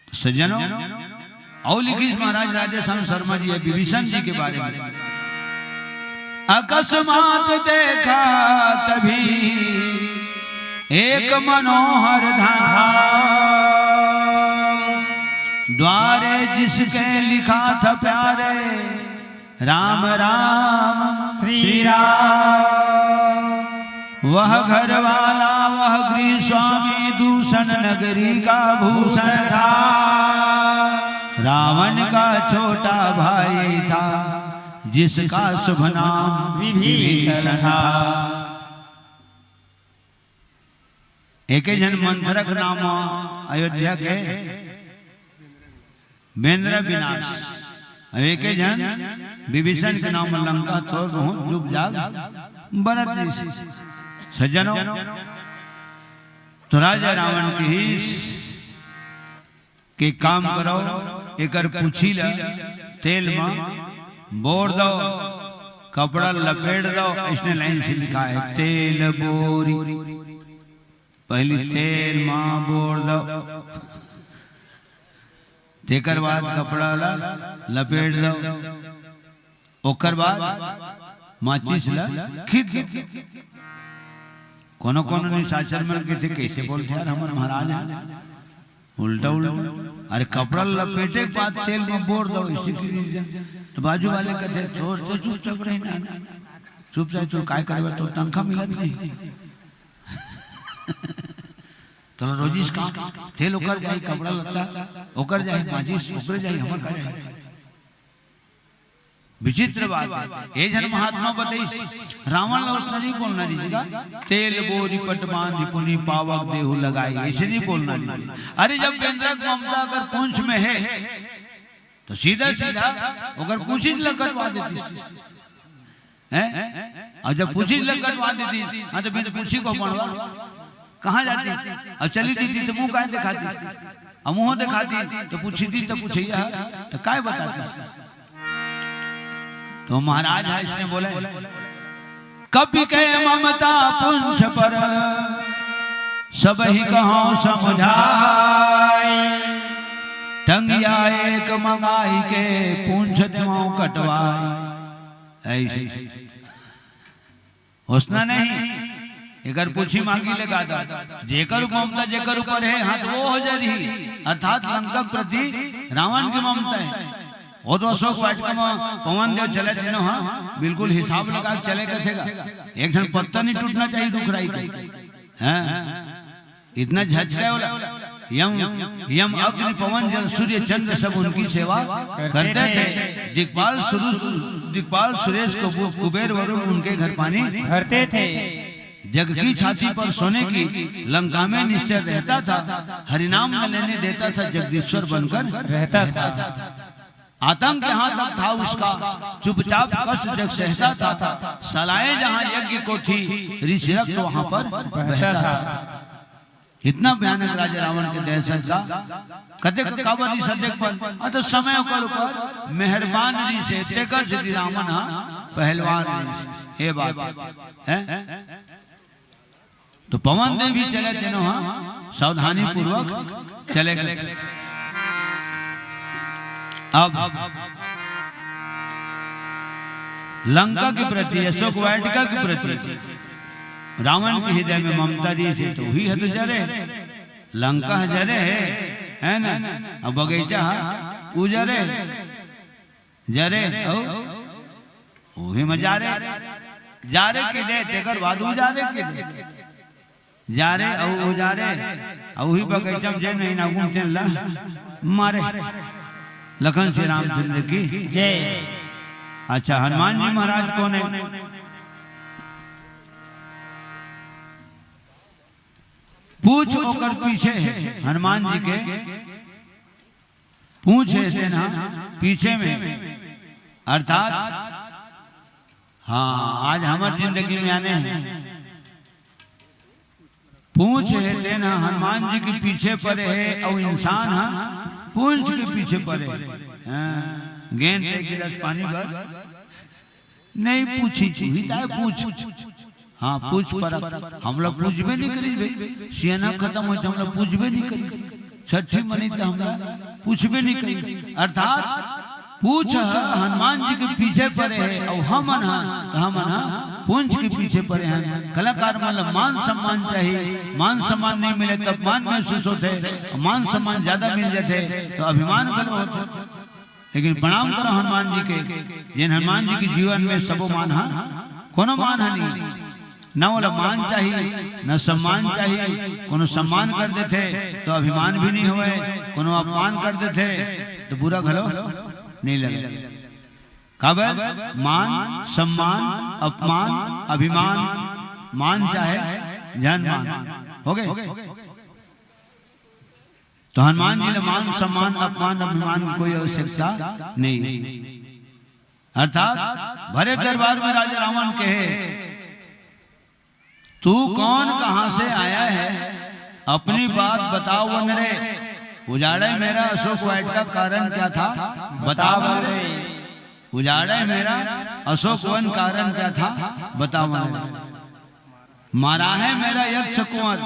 तो सज्जनों, अउ लिखिस महाराज राधेश्याम शर्मा जी ह विभीषण जी के बारे में, अकस्मात देखा तभी एक मनोहर धाम, द्वारे जिसके लिखा था प्यारे, राम राम श्री राम। वह घर वाला, वह गृह स्वामी, दूषण नगरी का भूषण था। रावण का छोटा भाई था, जिसका शुभ नाम विभीषण था। एके झन मंथरा के नाम म अयोध्या के बेंदरा विनाश। अब एके झन विभीषण के नाम म लंका थोर बहुत जुग जाग बनत रहिस। सज्जनों, तो राजा रावण कहिस कि काम करो, एकर पूछी ल तेल म बोर दो, कपड़ा लपेट दो। अइसने लाइन से लिखा हे, तेल बोरी। पहली तेल म बोर दो, तेकर बाद कपड़ा ला लपेट दो, ओकर बाद माचिस ला खींच दो। कोनो कोनो निशाचर मन कहिथे, "कइसे बोलथे यार, हमर महाराज हे, उल्टा उल्टा।" अरे, कपड़ा लपेटे के बाद तेल म बोर दो, इसी की रीजन। तो बाजू वाले कहिथे, "तोर तो चुपचाप रही ना, चुपचाप, तोर काय करबे, तोर तनखा मिलत नहीं।" तोला रोजिस काम, तेल ओकर जाही, कपड़ा लत्ता ओकर जाही, माचिस ओकरे जाही, हमर का जाही? विचित्र बात हे। ए झन महात्मा बतइस, रावण ला ओसने नहीं बोलना रहिस गा, तेल बोरी पट बांधि पुनि पावक देहु लगाई, अइसे नहीं बोलना रहिस। अरे, जब बेंदरा के ममता अगर पूंछ में हे, तो सीधा सीधा ओकर पूंछी ल कटवा देतिस। हैं? अउ जब पूंछी ल कटवा देतिस, हाँ, तो बिन पूंछी के बनवा कहाँ जातिस? अउ चली देतिस, तो मुंह काहे देखातिस? अउ मुंह देखातिस, तो पूछतिस, तो पूछइया ह, तो काय बतातिस? तो महाराज ह अइसने बोले, कपि के ममता पूंछ पर, सबहि कहौं समुझाय। टंगिया एक मंगाई के, पूंछ देवौं कटवाय। अइसे। ओसना नहीं, एकर पूंछी मांगी ले गा दा। जेकर ऊपर ममता जेकर ऊपर हे, हाँ, तो वो हो जा रही। अर्थात लंका के प्रति रावण की ममता हे। वो तो अशोक वाटिका म पवन देव चले तेनो हा, बिल्कुल हिसाब लगा के चले कथे गा। एक ठन पत्ता नहीं टूटना चाहिए रुख राई के। हैं? इतना झचका है बोला। यम, यम, अग्नि, पवन, जल, सूर्य, चंद्र सब उनकी सेवा करते थे। दिक्पाल सुरु-, दिक्पाल सुरेश को कु-, कुबेर वरुण उनके घर पानी भरते थे। जग की छाती पर सोने की लंका में निश्चय रहता था। हरिनाम न लेने देता था, जगदीश्वर बनकर रहता था। आतंक यहाँ तक था उसका, चुपचाप कष्ट जग सहता था। सलाएं जहाँ यज्ञ को थी, ऋषि रक्त वहाँ पर बहता था। इतना भयानक राजा रावण के दहशत का। कते क-, काबर ऋषि देख पर, अ तो समय ओकर ऊपर मेहरबान ऋषि, तेकर से रावण हा पहलवान ऋषि। हे बात, हैं? तो पवन देव भी चले तेनो हा, सावधानी पूर्वक चले गए। अब लंका के प्रति, अशोक वाटिका के प्रति रावण के हृदय में ममता दी से तो हुई है तो जरे, लंका जरे है, है ना? अब बगीचा है, उजरे, जरे, अउ उही में जारे, जारे के दे, तेकर बाद उजारे के दे। जारे अउ उजारे, अउ उही बगीचा में जे नहीं ना घूमते ला मारे। लखन श्री रामचंद्र की जय। अच्छा, हनुमान जी महाराज कौन है? पूछ ओकर पीछे है हनुमान जी के। पूछ हे तेन ह पीछे में, अर्थात हाँ, आज हमर जिंदगी में आने हे। पूछ हे तेन ह हनुमान जी के पीछे पड़े हे, अउ इंसान ह पूंछ के पीछे पड़े हे। हाँ, गेंद एक गिलास पानी भर नहीं पूछी, चूही ताय पूछ। हाँ, पूछ परख। हमला पूछबे नहीं करी बे। सियाना खत्म हो, हमला पूछबे नहीं करी। छठी मनी तो हमला पूछबे नहीं करी। अर्थात पूछ ह हनुमान जी के पीछे पड़े हे, अउ हमन ह, तो हमन ह पूंछ के पीछे पड़े हन। कलाकार मन ला मान सम्मान चाहिए, मान सम्मान नहीं मिले तो अपमान महसूस होथे, मान सम्मान ज्यादा मिल जाथे तो अभिमान घलो होथे। लेकिन प्रणाम करो हनुमान जी के, जेन हनुमान जी के जीवन में सबो मान ह, कोनो मान ह नहीं, न ओला मान चाही, न सम्मान चाही। कोनो सम्मान कर देथे तो अभिमान भी नहीं होवे, कोनो अपमान कर देथे तो बुरा घलो नहीं लगे। काबर मान, सम्मान, अपमान, अभिमान, मान चाहे जन मान, हो गए। तो हनुमान जी ला मान, सम्मान, अपमान, अभिमान की कोई आवश्यकता नहीं। अर्थात भरे दरबार में राजा रावण कहे, "तू कौन, कहां से आया है, अपनी बात बताओ वन रे। उजाड़े मेरा अशोक वाटिका कारण क्या था, बताओ वन रे। उजाड़े मेरा अशोक वन कारण क्या था, बताओ वन रे।" मारा है मेरा यक्ष कुंवर,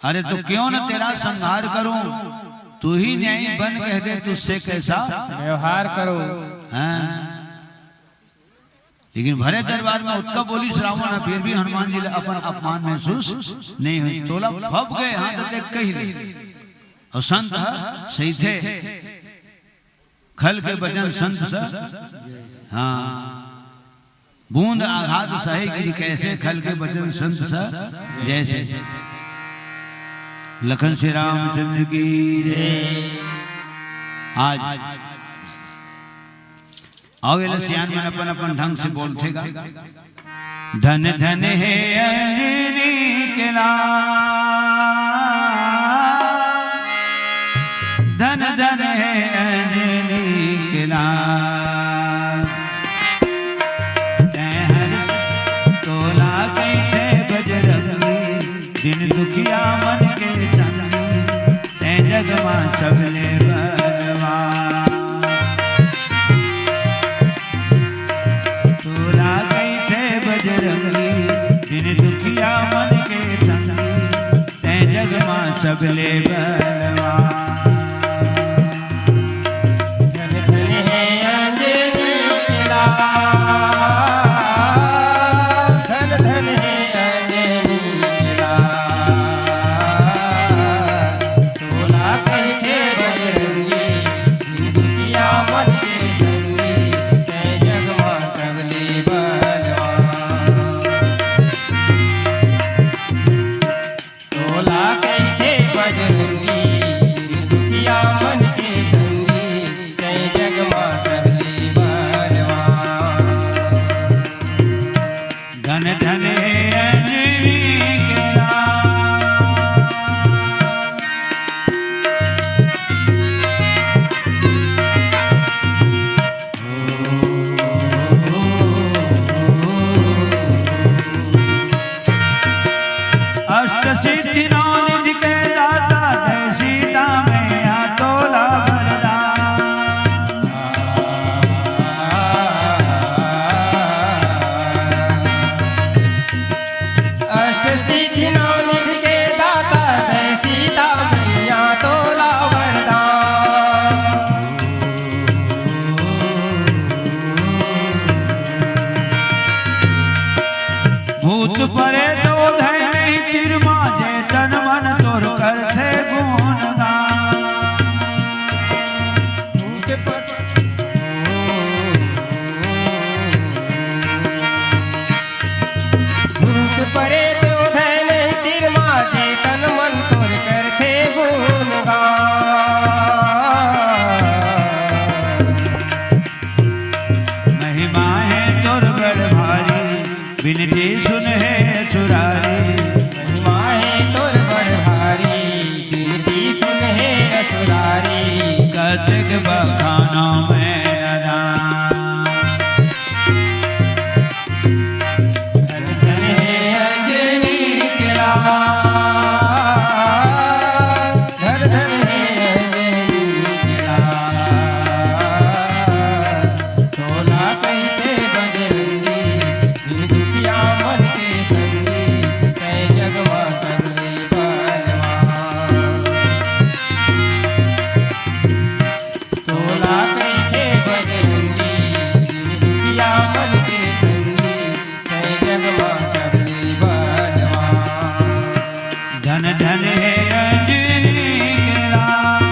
अरे तो क्यों न तेरा संहार करूं। तू ही न्यायी बन कह दे, तुझसे कैसा व्यवहार करो। हाँ। लेकिन भरे दरबार में ओतका बोलिस रावण ह, फिर भी हनुमान जी ला अपन अपमान महसूस नहीं हुई। तोला फब गए, हाँ तो देख कही ले। अउ संत ह सहिथे। खल के बचन संत स, हाँ, बूंद आघात सहे गिरि कैसे, खल के बचन संत स जैसे। लखन श्री रामचंद्र की जय। आज अउ एला सियान मन अपन अपन ढंग से बोलथे गा। धन धन हे अंजनी के लाल, धन धन हे अंजनी के लाल। तैं हर तोला कहिथे बजरंगी, दिन दुखिया मन के संगी, तैं जग मा सबले बलवान। तोला कहिथे बजरंगी, दिन दुखिया मन के संगी, तैं जग मा सबले बलवान। धन धन हे अंजनी लाल, धन धन हे अंजनी लाल। तोला कहिथे बजरंगी, दुखिया मन के धन हे अंजनी के लाल। अष्ट सिद्धि नौ निधि के दाता, दे सीता मैया तोला वरदान। अष्ट सिद्धि नौ निधि के दाता, दे सीता मैया तोला वरदान। भूत परेत उधय नहीं चिरमा, जे तन मन तोर करथे गुणगान। भूत पर भूत परेत उधय नहीं चिरमा, जे तन मन तोर करथे गुणगान। महिमा हे तोर बड़ भारी, बिनती सुन हे असुरारी। महिमा हे तोर बड़ भारी, बिनती सुन हे असुरारी। कतेक बखानो मैं न जान। धन धन हे अंजनी के लाल, धन धन हे अंजनी के लाल। तोला कहिथे बजरंगी, दीन दुखिया मन के संगी, तैं जग मा सबले बलवान। तोला कहिथे बजरंगी, दीन दुखिया मन के संगी, तैं जग मा सबले बलवान। धन धन हे अंजनी के लाल।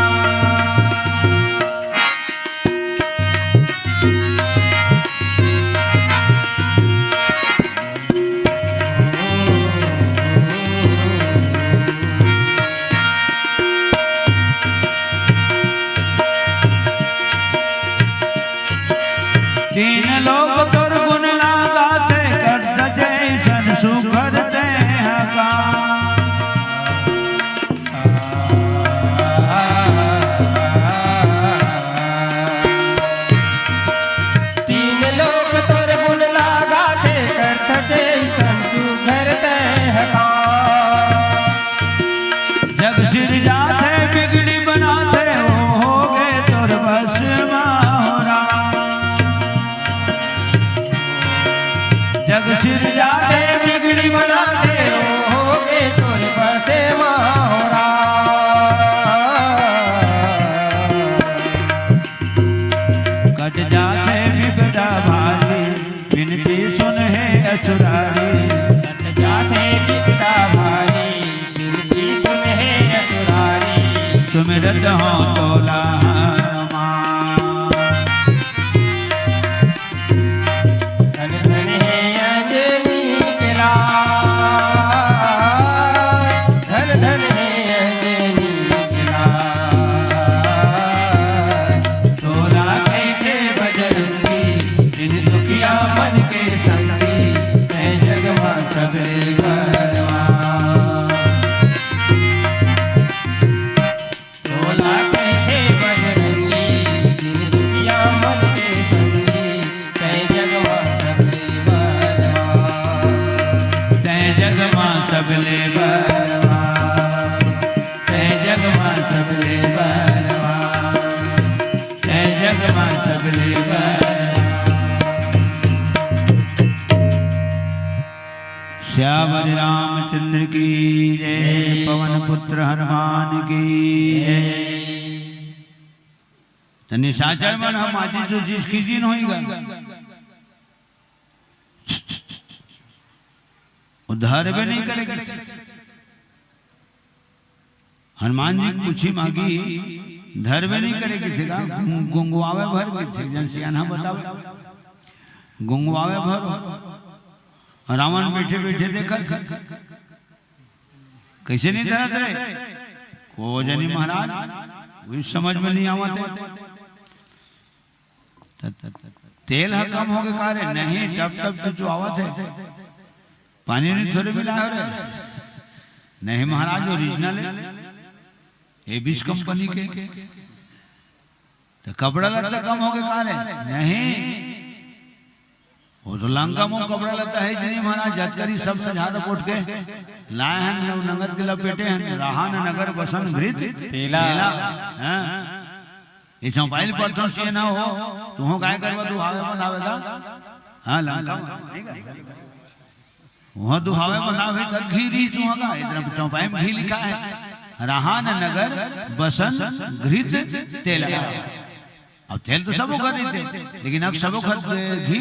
तीन लोक तोर गुण ना गाथे, करत जैसन सुघर तैं हका। तीन लोक तोर गुण ना गाथे, करत जैसन सुघर तैं हका। जग सिरजाथे बिगड़ी बनाथे, ओ होगे तोर बस मा हो राम। जग सिरजाथे बिगड़ी बनाथे, ओ होगे तोर बस मा हो राम। कट जाथे बिपदा भारी, बिनती सुन हे असुरारी। कट जाथे बिपदा भारी, बिनती सुन हे असुरारी। सुमिरत हों तोला हनुमान। धन धन हे अंजनी के लाल, धन धन हे अंजनी के लाल। तोला कहिथे बजरंगी, दीन दुखिया मन के संगी, तैं जग मा सबले बलवान। तोला कहिथे बजरंगी, दीन दुखिया मन के संगी, तैं जग मा सबले बलवान। तैं जग मा सबले बलवान। तैं जग मा सबले बलवान, तैं जग मा सबले बलवान। श्यावर रामचंद्र की जय, पवन पुत्र हनुमान की जय। त निशाचर मन ह माचिस उचिस खींचिन होही गा। वो धरबे नहीं करे कथे। हनुमान जी के पूछी मागी, धरबे नहीं करे कथे गा, गुं-, गुंगवावे भर कथे, जन सियान ह बतावे। गुंगवावे भर। रावण बैठे बैठे देखत, कइसे नहीं धरत रे? को जनी महाराज, कुछ समझ में नहीं आवत हे। त-, त-, तेल ह कम होगे का रे? नहीं, टप टप चुचुआवत हे। पानी नहीं थोड़े मिला हो रे। नहीं महाराज, ओरिजिनल है, एबिस कंपनी के। तो कपड़ा लत्ता कम हो गए का रे? नहीं, वो तो लंका में कपड़ा लत्ता है जी महाराज, जतकरी सब झाड़ पोट के लाए हैं, नव नंगत के लपेटे हैं, रहा न नगर बसन घृत तेला। तेला। हाँ। ये चौपाई परथन से ना हो, तुहो गाय गरवा दुहावे बनावेगा। हाँ, लंका में। वहाँ दुहावे बनावे तब घी रही तुहा का, इतना चौपाई में घी लिखा है। रहा न नगर बसन घृत तेला। अब तेल तो सबो घर रहिथे, लेकिन अब सबो घर घी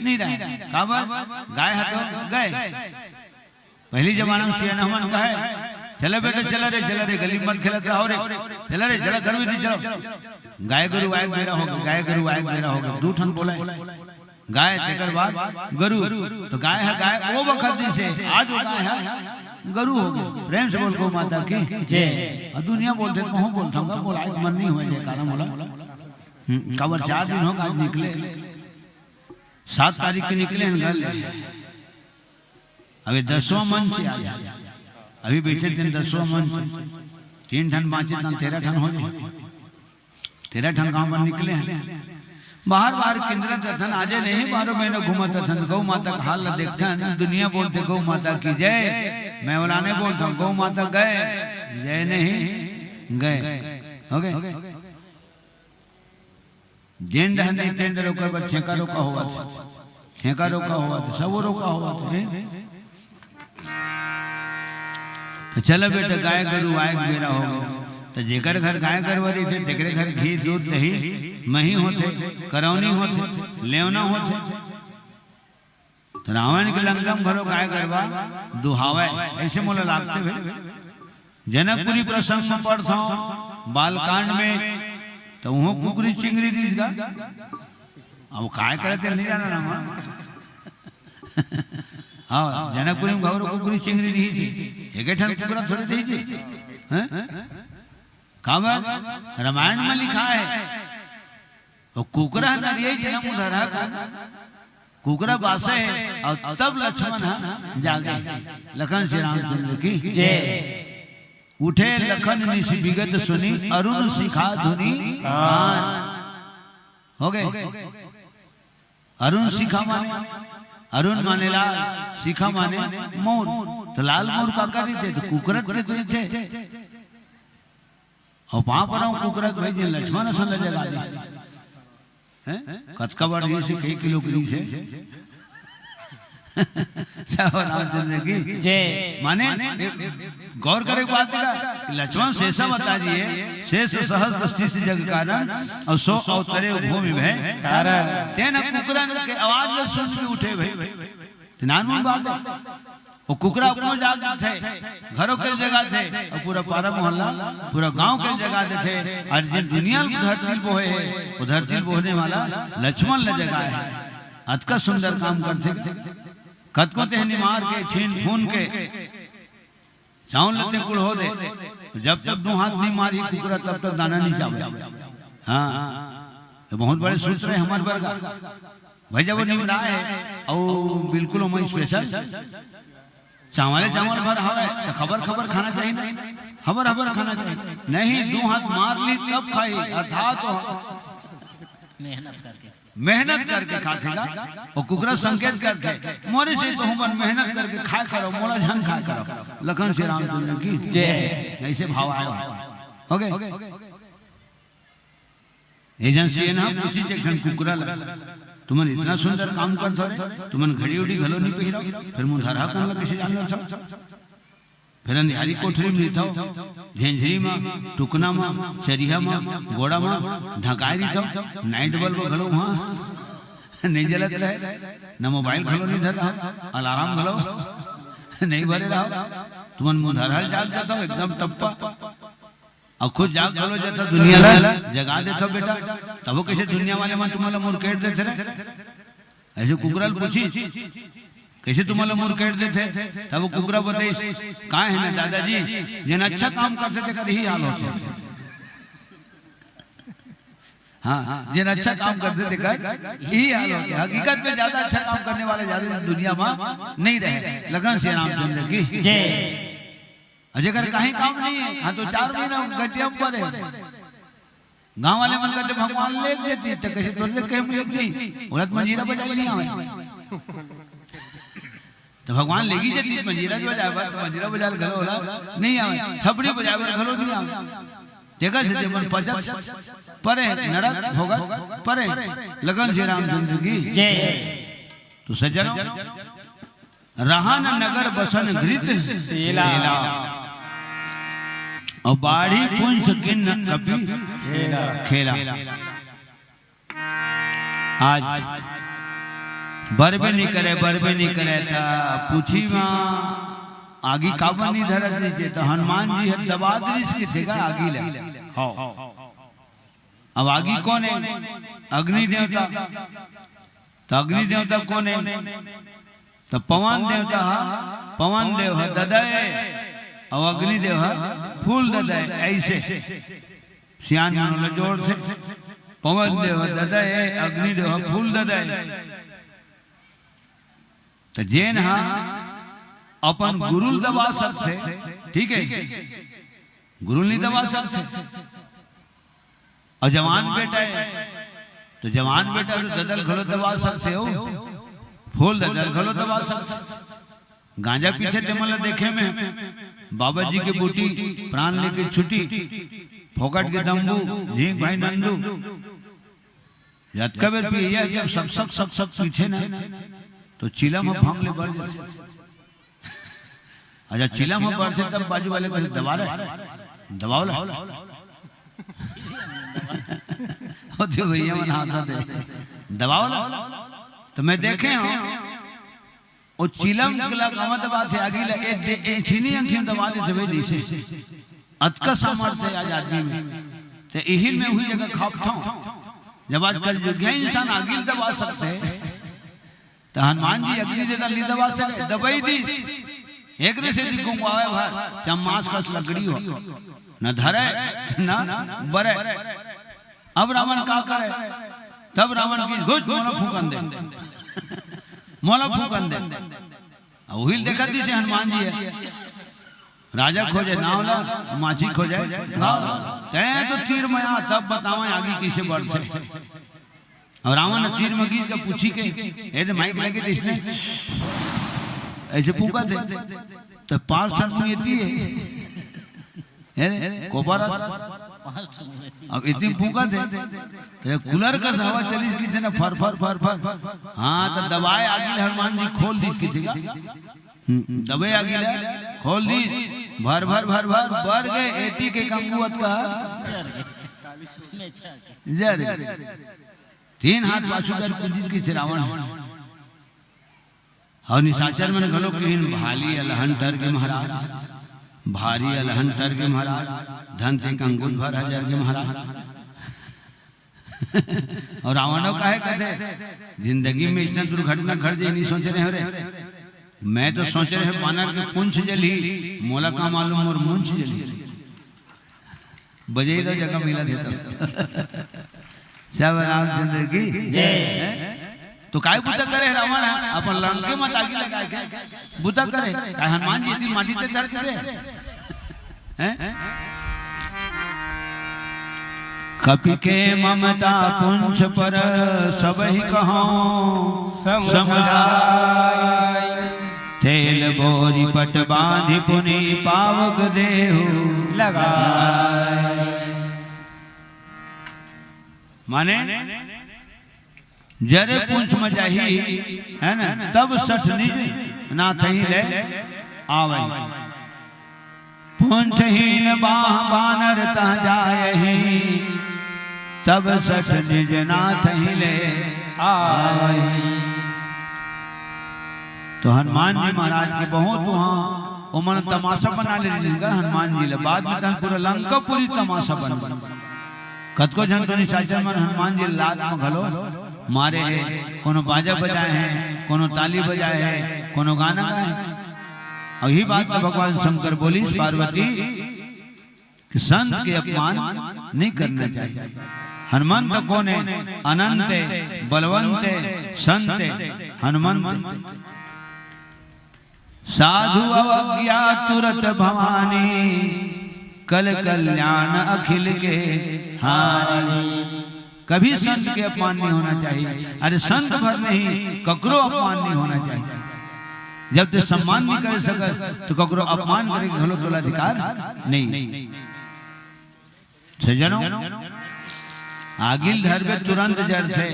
नहीं रहे। काबर? गाय ह तो गए। पहली जमाना में सियान हमन कहे, "चला बेटा, चला रे, चला रे, गली में मत खेलत रहो रे, चला रे, चला घर में चलो।" गाय गरु आए के बेरा हो गए, गाय गरु आए के बेरा हो गए, दू ठन बोले, गाय, तेकर बाद गरु। तो गाय ह गाय ओ बखत दिसे, आज वो गाय ह गरु हो गए। प्रेम से बोल, गौ माता की। जय। अब दुनिया बोलथे, कहूँ बोलथंव का, बोलाए के मन नहीं हुआ जयकारा मोला। हम्म, काबर चार दिन हो गए आज निकले, सात तारीख के निकले हैं घर ले। अभी दसवां मंच आ गया, अभी बैठे थे दसवां मंच, तीन ठन बाँचे, तन तेरह ठन हो जाए। तेरह ठन गांव बर निकले हैं। बाहर बाहर किंदरत अथन, आजे नहीं बारो महीना घूमत अथन। गौ माता के हाल ला देखथन, दुनिया बोलथे, "गौ माता की जय।" मैं ओला नहीं बोलता हूँ, "गौ माता गए, जय नहीं गए।" हो गए। जेन डहर नहीं तेन डहर ओकर बर छेंका रोका होवत हे। छेंका रोका होवत हे, सबो रोका होवत हे। तो चला बेटा, गाय गरु आए के बेरा हो गए। तो जेकर घर गाय गरु रहिथे, तेकरे घर घी, दूध, दही, मही होथे, करौनी होथे, लेवना होथे। तो रावण के लंका में घलो गाय गरवा दुहावय, ऐसे मोला लागथे भाई। जनकपुरी प्रसंग में पढ़थंव, बालकांड में, तो उहों कुकरी चिंगरी दिस गा। अब काय करे तेला नहीं जाना ना मैं। हाँ, जनकपुरी में घलो कुकरी चिंगरी दिस हे, एके ठन कुकरा थोड़े दिस हे, हैं? काबर? रामायण में लिखा है, वो कुकरा नरिया जी ना मुधरहा का, कुकरा बासे हे, अउ तब लक्ष्मण ह जागे। लखन श्री रामचंद्र की। जय। उठे लखन निशि बिगत सुनि, अरुण शिखा धुनि कान। हो गए। अरुण शिखा माने, अरुण माने लाल, शिखा माने मोर। तो लाल मोर काकर रहिथे? तो कुकरा के तो रहिथे। अउ पाँव परंव कुकरा के, भाई, जेन लक्ष्मण असन ल जगा दिस। हैं? कतका बड़ रहिस हे, कई किलो के रहिस हे। जय हो रामचंद्र की। जय। माने, ए, गौर करे के बात हे का, लक्ष्मण शेषा बता दिए, शेष सहस्त्र शीश जग कारण, अउ सो अवतरे भूमि भय कारण। तेन कुकरा के आवाज ल सुन के उठे भाई। तो नानमुन बात हे। वो कुकरा अपनो जाग थे, घरों के जगाथे, अउ पूरा पारा मोहल्ला, पूरा गांव के जगा देथे। अउ जेन दुनिया ल धरती ल बोहे हे, वो धरती ल बोहने वाला लक्ष्मण ल जगाए हे। अतका सुंदर काम करथे। कतको तेहनी मार के, छीन फून के, चाउर ल तें कुड़हो दे, जब तक दू हाथ नहीं मारही कुकरा, तब तक दाना नहीं चावे। हाँ, ये बहुत बड़े सूत्र हे हमर बर गा। भाई, जब वो निमराय हे, अउ बिल्कुल ओमा special चावले चावल भर हवय, त खबर खबर खाना चाहिए ना, हबर हबर खाना चाहिए। नहीं, दू हाथ मार लिही तब खाही, अर्थात वो मेहनत करके। मेहनत करके खाथे गा। वो कुकरा संकेत करथे, "मोरे से तो हमन मेहनत करके खाए करो, मोला झन खाए करो।" लखन श्री रामचंद्र की। जय। ऐसे भाव आए हो। हो गए? ये जन सियन ह पूछिस एक ठन कुकरा ल, "तुमन इतना सुंदर काम करथव रे, तुमन घड़ी उड़ी घलो नहीं पहिरव, फिर मुंधरहा कन ल कइसे जान लेथव?" फिर अंधियारी कोठरी में रहिथव, झेंझरी में, टुकना में, चरिहा में, गोड़ा में ढंकाए रहिथव, night bulb घलो वहाँ नहीं जलत रहे, न mobile घलो नहीं धर रहा, alarm घलो नहीं भरे रहा, तुमन मुंधरहा ल जाग जाथव एकदम टप्पा। अउ खुद जाग घलो जाथव, दुनिया ला जगा देथव बेटा, तभो कइसे दुनिया वाले मन तुमन ला मुरकेट देथे रे? ऐसे कुकरा ल पूछिस, "कइसे तुमन ला मुरकेट देथे?" तब वो कुकरा बताइस, "काय हे ना दादाजी, जेन अच्छा काम करथे तेकर यही हाल होथे।" हाँ, जेन अच्छा काम करथे तेकर इही हाल होथे। हकीकत में ज्यादा अच्छा काम करने वाले ज्यादा दिन दुनिया में नहीं रहे। लगन श्री रामचंद्र की। जय। अउ जेकर कहीं काम नहीं है, हाँ, तो चार महीना गटिया ऊपर है। गांव वाले मन कहते, "भगवान लेग देती, तो कैसे तोर देख के हम लेग नहीं?" बोला तो मंजीरा बजा नहीं आवे। तो भगवान लेगी जती मंजीरा बजाए बर, तो मंजीरा बजाए घलो होला नहीं आवे, थपड़ी बजाए बर घलो नहीं आवे। तेकर से जेमन पचत परे, नरक भोगत परे। लगन श्री रामचंद्र की। जय। तो सज्जनों, रहन नगर बसन गृत तेला। तेला। अउ बाढ़ी पुंछ किन्न कपि खेला। खेला। आज बरबे नहीं करे, बरबे नहीं करे, त पूछी माँ आगी काबर नहीं धरत रहिथे, त हनुमान जी ह दबा दिस के थे का आगी ला। हाँ। अब आगी कोन है? अग्नि देवता। त अग्नि देवता कोन है? त पवन देवता हा, पवन देव हा ददय, अउ अग्नि देव हा फूल ददय। ऐसे सियान मन ल जोर से, पवन देव हा ददय, अग्नि देव हा फूल ददय। त जेन हा अपन गुरु ल दबा सकथे, ठीक है, गुरु ल नहीं दबा सकथे। अउ जवान बेटा है, त जवान बेटा तो ददा ल घलो दबा सकथे हो, फूल ददा ल घलो दबा सकथे। गांजा पीथे ते मन ल देखे में, बाबा जी के बूटी, प्राण लेके छुटी, फोकट के तंबू, झींक भाई नंदू। जतका बेर पिए जब सक सक सक सक पीथे ना, तो चिलम ह भांग ले बढ़ जाथे। अच्छा, चिलम ह बढ़थे तब बाजू वाले कथे, "दबा रे, दबाओ ला।" होथे भैया मन हाथ दे, "दबाओ ला।" तो मैं देखे हूँ, वो चिलम के ला कामा दबाथे, आगी ला, ए, ए, ए, छीनी अंखियों दबा देथे भाई, जैसे अतका सामर्थ्य है आज आदमी में। तो यही मैं वही जगह खाप था, जब आज कलयुगिया इंसान आगी ल दबा सकथे, त हनुमान जी अग्नि देवता ल दबा सके, दबई दिस। एकरे सेती गुंगवावे भर, चम्मास कस लकड़ी हो, न धरे, न बरे। अब रावण का करे? तब रावण की, "घुच, मोला फूंकन दे, मोला फूंकन दे।" अब उहिल देखत दिसे हनुमान जी है, राजा खोजे नाव ला, माछी खोजे गाँव ला। तैं तो तीर में आ, तब बतावा आगी किसे बढ़थे। अउ रावण ह तीर म गिस के पूछी के, ए दे माइक लगे दिसने, ऐसे फूंकत हे, त पांच ठन मुंह एती हे, हे रे, कोपरस। अब एती फूंकत हे, त कूलर कस हवा चलिस किथे ना, फर, फर, फर, फर। हाँ, त दबाए आगी ल हनुमान जी खोल दिस किथे। हम्म, दबे आगी ला खोल दिस, भर भर भर भर, बर गे, एती के कम बुअत का। जर। तीन हाथ पाछू कर कूदिस किथे रावण। अउ निशाचर मन घलो किहिन, "भारी अलहन टर गे महाराज, भारी अलहन टर गे महाराज, धन ते कंगुत भर हजार गे महाराज।" अउ रावणो काहे कथे, जिंदगी में इसने दुर्घटना घट जाए, नहीं सोचे रहे हो रे। मैं तो सोचे रहे बानर के पूंछ जलही, मोला का मालूम मोर मूंछ जलही। बजई दो जगह मिलत हे तो। सब रामचंद्र की जय। हैं? तो काय बुता करे रावण ह? अपन लंके म आगी लगा के बुता करे। काय हनुमान जी इतनी माटी ते धर के दे? हैं? कपि के ममता पुंछ पर सबहि कहौं समुझाय। समुझाय। तेल बोरी पट बांधि पुनि पावक देहु लगाय। माने जरे पूंछ म जाही, है ना, तब सठ निज नाथहि ले आवही। पूंछहीन बाह बानर तह जायही, तब सठ निज नाथहि ले आवही। तो हनुमान जी महाराज के बहुत वहाँ ओमन तमाशा बना ले रहिन गा हनुमान जी ले। बाद में तहन पूरा लंकापुरी तमाशा बन गे। कतको झन तो निशाचर मन हनुमान जी लात म घलो मारे हे, कोनो बाजा बजाए हे, कोनो ताली बजाए हे, कोनो गाना गाए हे। अउ यही बात ल भगवान शंकर बोलिस पार्वती कि संत के अपमान नहीं करना चाहिए। हनुमंत कोन हे? अनंत हे, बलवंत हे, संत हे, हनुमंत हे। साधु अवज्ञा तुरत भवानी, कल कल्याण अखिल के हानि। कभी संत के अपमान नहीं होना चाहिए। अरे, संत भर नहीं, ककरो अपमान नहीं होना चाहिए। जब तैं सम्मान नहीं करे सकस, तो ककरो अपमान करे के घलो तोला अधिकार नहीं। सज्जनों, आगी ल धरबे तुरंत जरथे,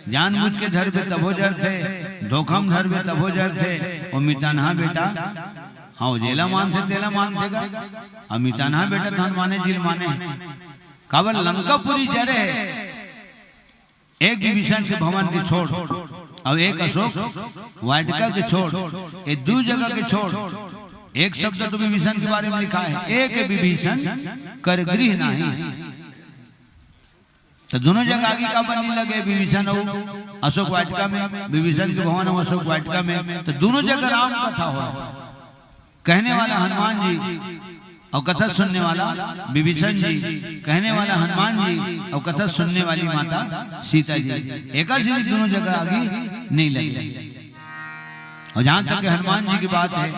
जानबूझ के धरबे तभो जरथे, धोखा म धरबे तभो जरथे। ओ मितनहा बेटा, हाँ, ओ जेला मानथे तेला मानथे गा, अउ मितनहा बेटा त हनुमाने जी ल माने। काबर लंकापुरी जरे हे, एक विभीषण के भवन के छोड़, अउ एक अशोक वाटिका के छोड़, ये दू जगह के छोड़, एक शब्द तो विभीषण के बारे में लिखा है, एक विभीषण कर गृह नाही। तो दोनों जगह आगी काबर नहीं लगे, विभीषण अउ अशोक वाटिका में, विभीषण के भवन अउ अशोक वाटिका में, तो दोनों जगह राम कथा हो। कहने वाला हनुमान जी अउ कथा सुनने वाला विभीषण जी, कहने वाला हनुमान जी अउ कथा सुनने वाली माता सीता जी, एकर से दोनों जगह आगी नहीं लगे। अउ जहाँ तक हनुमान जी की बात हे,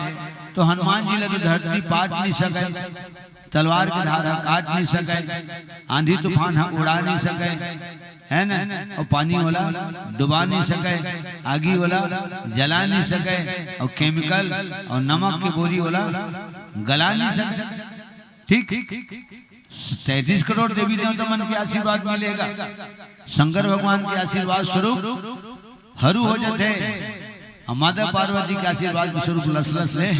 तो हनुमान जी ला तो धरती पाट नहीं सके, तलवार के धार ह काट नहीं सके, आंधी तूफान ह उड़ा नहीं सके, है ना? अउ पानी ओला डुबा नहीं सके, आगी ओला जला नहीं सके, अउ chemical अउ नमक के बोरी ओला गला नहीं सके। ठीक, तैंतीस करोड़ देवी देवता मन के आशीर्वाद मिले गा, शंकर भगवान के आशीर्वाद स्वरूप हरू हो जथे। अउ माता पार्वती के आशीर्वाद के स्वरूप लसलस ले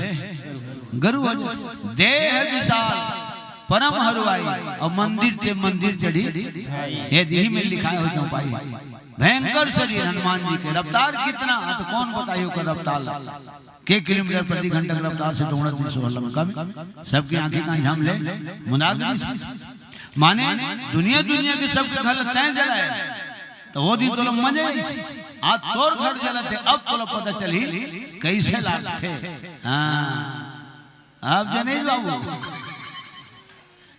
गरु हो जथे। देह विशाल परम हरुआई, अउ मंदिर ते मंदिर चढ़ी, ये दिही में लिखाए हो चौपाई। भयंकर शरीर हनुमान जी के, रफ्तार कितना, तो कौन बताई ओकर रफ्तार ला? के किलोमीटर प्रति घंटा के रफ्तार से दौड़त रहिस लंका में, सबके आंखी कान झाम ले मुंदा गिस। माने दुनिया दुनिया के सबके घर ल तैं जलाए, तो वो दिन तोला मजा आइस। आज तोर घर जलत हे, अब तोला पता चलही कैसे लागथे। हाँ, अब जने बाबू,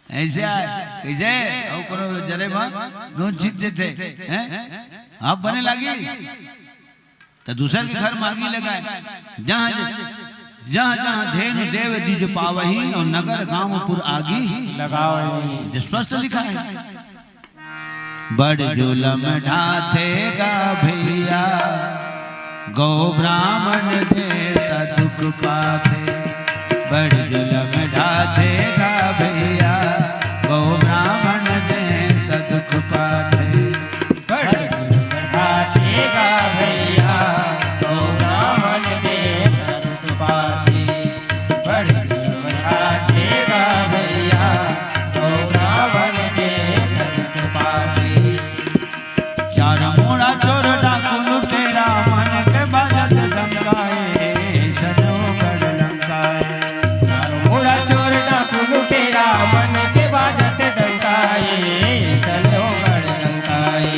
ऐसे आए, कैसे? अउ कोनो जले मा नून छीट देथे, हैं? अब बने लागी। त दूसर के घर म आगी लगाए, जहाँ, जहाँ, जहाँ धेनु देव द्विज पावही, अउ नगर गाँव पुर आगी लगावही। ये स्पष्ट लिखा है। बड़ जुलम ढाथेगा भैया, गौ ब्राह्मण देवता दुख पाथे। बड़ जुलम ढाथेगा भैया, गौ ब्राह्मण देवता दुख पाथे। बड़ जुलम ढाथेगा भैया, गौ ब्राह्मण देवता दुख पाथे। बड़ जुलम ढाथेगा भैया, गौ ब्राह्मण देवता दुख पाथे। चार मुड़ा चोर डाकू लुटेरा, मन के बाजत डंका ए, चलो गढ़ लंका ए। चार मुड़ा चोर डाकू लुटेरा, मन के बाजत डंका ए, चलो गढ़ लंका ए।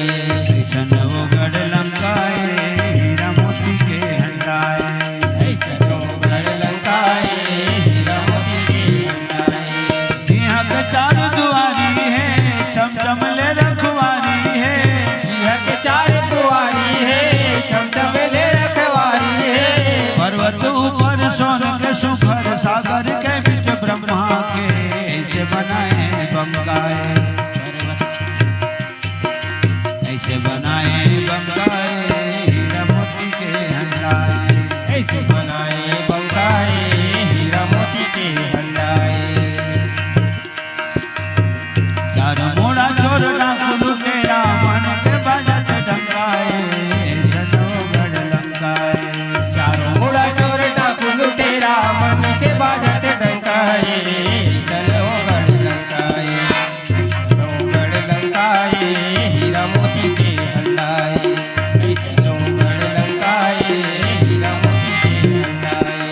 चलो गढ़ लंका ए, हीरा मोती के हंडा ए। चलो गढ़ लंका ए, हीरा मोती के हंडा ए। जिहाँ के चार दुआरी हे, चमचम ले रखवारी हे। जिहाँ के चार दुआरी हे, चमचम ले रखवारी हे। पर्वत ऊपर सोन के सुघर, सागर के बीच ब्रह्मा के, ऐसे बनाए बंकाए। ऐसे बनाए बंकाए, हीरा मोती के हंडाए। ऐसे बनाए बंकाए, हीरा मोती के हंडाए। चार मुड़ा चोर डाकू लुटेरा, मन के बाजत डंकाए, चलो गढ़ लंकाए। चार मुड़ा चोर डाकू लुटेरा, मन के बाजत डंकाए, चलो गढ़ लंकाए। चलो गढ़ लंकाए, हीरा मोती के हंडाए। चलो गढ़ लंकाए, हीरा मोती के हंडाए।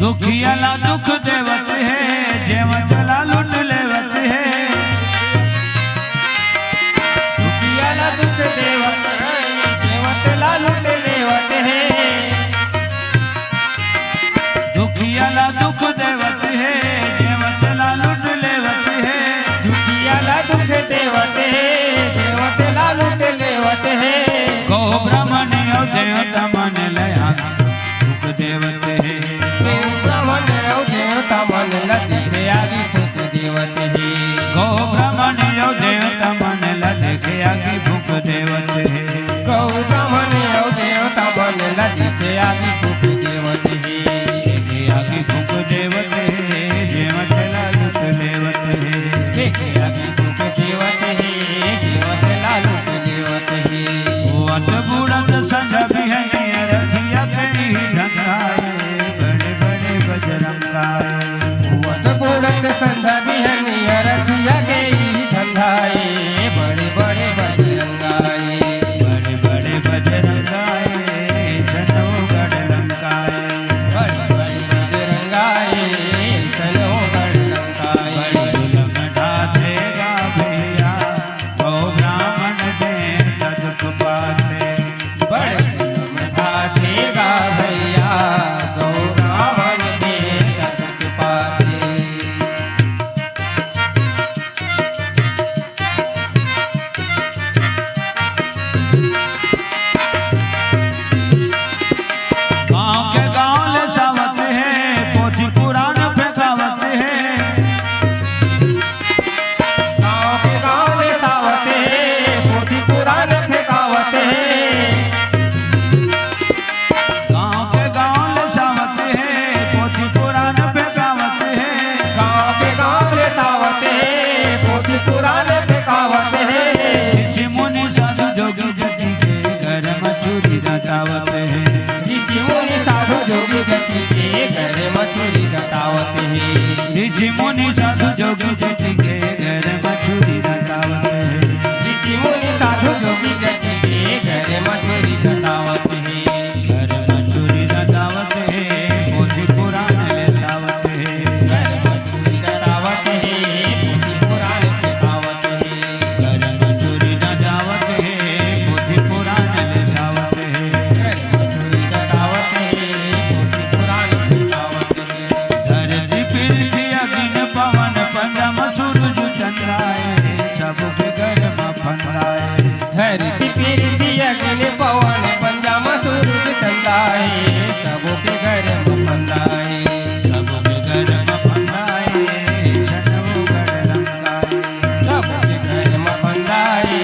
दुखिया ला दुख देवत हे, जेवत ला लूट लेवत हे। दुखिया ला दुख देवत हे, जेवत ला लूट लेवत हे। देवत हे। गौ ब्राह्मण अउ देवता मन ला देखे आगी फूँक देवत हे। गौ ब्राह्मण अउ देवता मन ला देखे आगी फूँक देवत हे। देखे आगी फूँक देवत हे, जेवत ला लूट लेवत हे। देखे आगी फूँक देवत हे, जेवत ला लूट लेवत हे। होवत बूड़त संझा बिहनिया रथिया के इही धंधा ए, बड़े बड़े बजरंगा ए। होवत बूड़त संझा बिहनिया रथिया के इही धंधा ए, बड़े बड़े बजरंगा ए। बड़े बड़े बजरंगा ए, झनो गढ़ लंका ए। बड़े बड़े बजरंगा ए, झनो गढ़ लंका ए। बड़े जुलम ढाथे गा भैया, गौ ब्राह्मण देत दुख पाथे। बड़े जुलम ढाथे गा भैया, गौ ब्राह्मण देत दुख पाथे। गाँव के गाँव ले सावत हे, पोथी पुराण फेंकावत हे। गाँव के गाँव ले सावत हे, पोथी पुराण फेंकावत हे। गाँव के गाँव ले सावत हे, पोथी पुराण फेंकावत हे। गाँव के गाँव ले सावत हे, पोथी पुराण फेंकावत हे। ऋषि मुनि साधु जोगी जति के घर म छुरी रटावत हे। ऋषि मुनि साधु जोगी जति के घर म छुरी रटावत हे। ऋषि मुनि साधु जोगी जति के घर म छुरी रटावत हे। ऋषि मुनि साधु जोगी जति के घर म छुरी रटावत हे। घर म छुरी रटावत हे, पोथी पुराण ले सावत हे। घर म छुरी रटावत हे, पोथी पुराण ले सावत हे। घर म छुरी रटावत हे, पोथी पुराण ले सावत हे। घर म छुरी रटावत हे, पोथी पुराण ले सावत हे। धरती पृथ्वी अग्नि पवन पंजा म सूरज चंद्रा ए, सबके घर म फंदा ए। धरती पृथ्वी अग्नि पवन पंजा म सूरज चंद्रा ए, सबके घर म फंदा ए। सबके घर म फंदा ए, झनो गढ़ लंका ए। सबके घर म फंदा ए,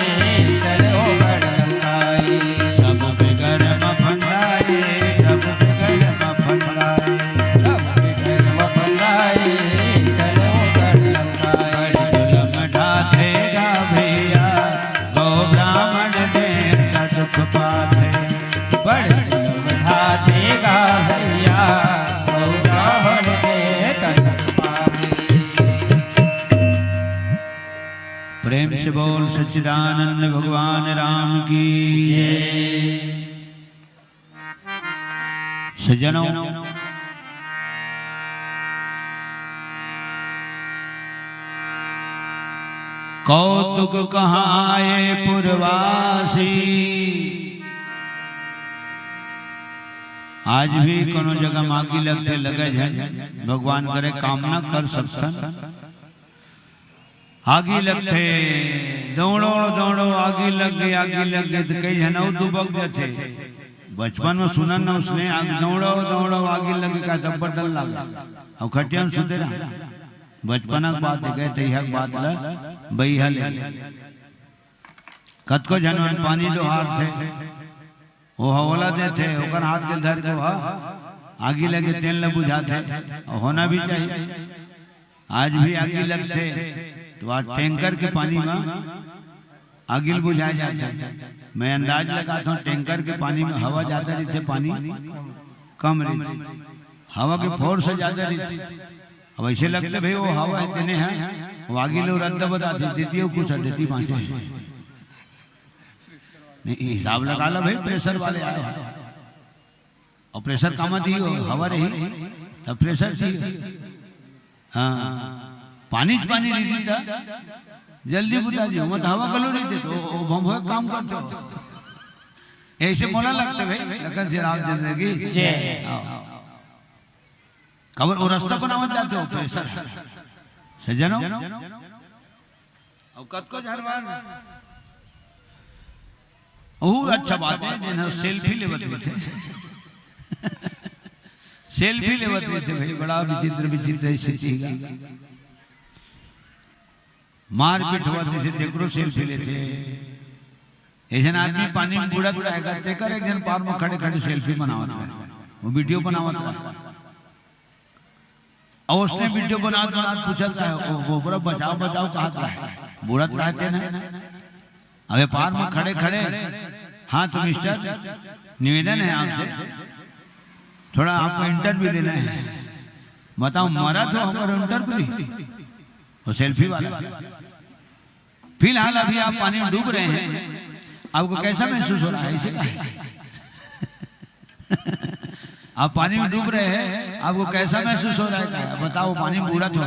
झनो गढ़ लंका ए। सबके घर म फंदा ए, सबके घर म फंदा ए। सबके घर म फंदा ए, झनो गढ़ लंका ए। बड़े जुलम ढाथे गा भैया, गौ ब्राह्मण देत दुख पाथे। बड़े जुलम ढाथे गा भैया, गौ ब्राह्मण देत दुख पाथे। प्रेम से बोल सच्चिदानंद भगवान राम की जय। सज्जनों, कौतुक कहाए पुरवासी। आज भी कोनो जगह म आगी लगथे, लगे झन, भगवान करे कामना कर सकथन। आगी लगथे, दौड़ो, दौड़ो, आगी लग गे, आगी लग गे, त कई झन अउ दुबक जथे। बचपन म सुनन न उसने, आग, दौड़ो, दौड़ो, आगी लग गे, का तब्बर डर लागे। अउ खटिया म सुते रहा। बचपन के बात हे, गए तइहा के बात ल बइहा ले। कतको झन मन पानी डोहारथे, ओ ह ओला देथे, ओकर हाथ के धर के ओहा आगी लगे तेन ल बुझाथे, अउ होना भी चाहिए। आज भी आगी लगथे, तो आज टैंकर के पानी म आगी ल बुझाए जाथे। मैं अंदाज लगाथंव, टैंकर के पानी म हवा जादा रहिथे, पानी कम रहिथे, हवा के फोर्स जादा रहिथे। अब अइसे लगथे भाई, वो हवा हे तेने हे, वो आगी ल रद्द बताथे, देती हो कुछ, देती बाँचे हे। नहीं, हिसाब लगा ला भाई, प्रेशर वाले आए हैं। अउ प्रेशर कामा दिही, हवा रही, तब प्रेशर दिही। हाँ, पानी च पानी रहितिस त जल्दी बुता दिही, ओमा त हवा घलो रहिथे, त ओ, ओ भम्भो काम करथे। अइसे मोला लगथे भाई, लखन सिंह रामचंद्र की। जय। हाँ। काबर ओ रस्ता बनावत जाथे, ओ प्रेशर। सज्जनों, अउ कतको झन मन, ओहू अच्छा बात हे, जेन ह सेल्फी लेवत रहिथे। सेल्फी लेवत रहिथे भाई, बड़ा विचित्र, विचित्र स्थिति हे। मारपीट होवत रहिथे, तेकरो सेल्फी लेथे। अइसन आदमी पानी में बुड़त रहेगा, तेकर एक झन पार में खड़े खड़े सेल्फी बनावत रहे, वो वीडियो बनावत रहे। अउ उसने वीडियो बनात बनात पूछत रहे, "ओ, वो पूरा बचाओ बचाओ" कहत रहे, बुड़त रहते ना। अबे पार में खड़े खड़े, "हाँ तो मिस्टर, निवेदन है आपसे, थोड़ा आपको इंटरव्यू लेना है, बताओ मरत हो हमर इंटरव्यू ली?" वो सेल्फी वाला। "फिलहाल अभी आप पानी में डूब रहे हैं, आपको कैसा महसूस हो रहा है?" इसे कहा है। "आप पानी में डूब रहे हैं, आपको कैसा महसूस हो रहा है?" कहा है, "बताओ, पानी में बूड़त हो।"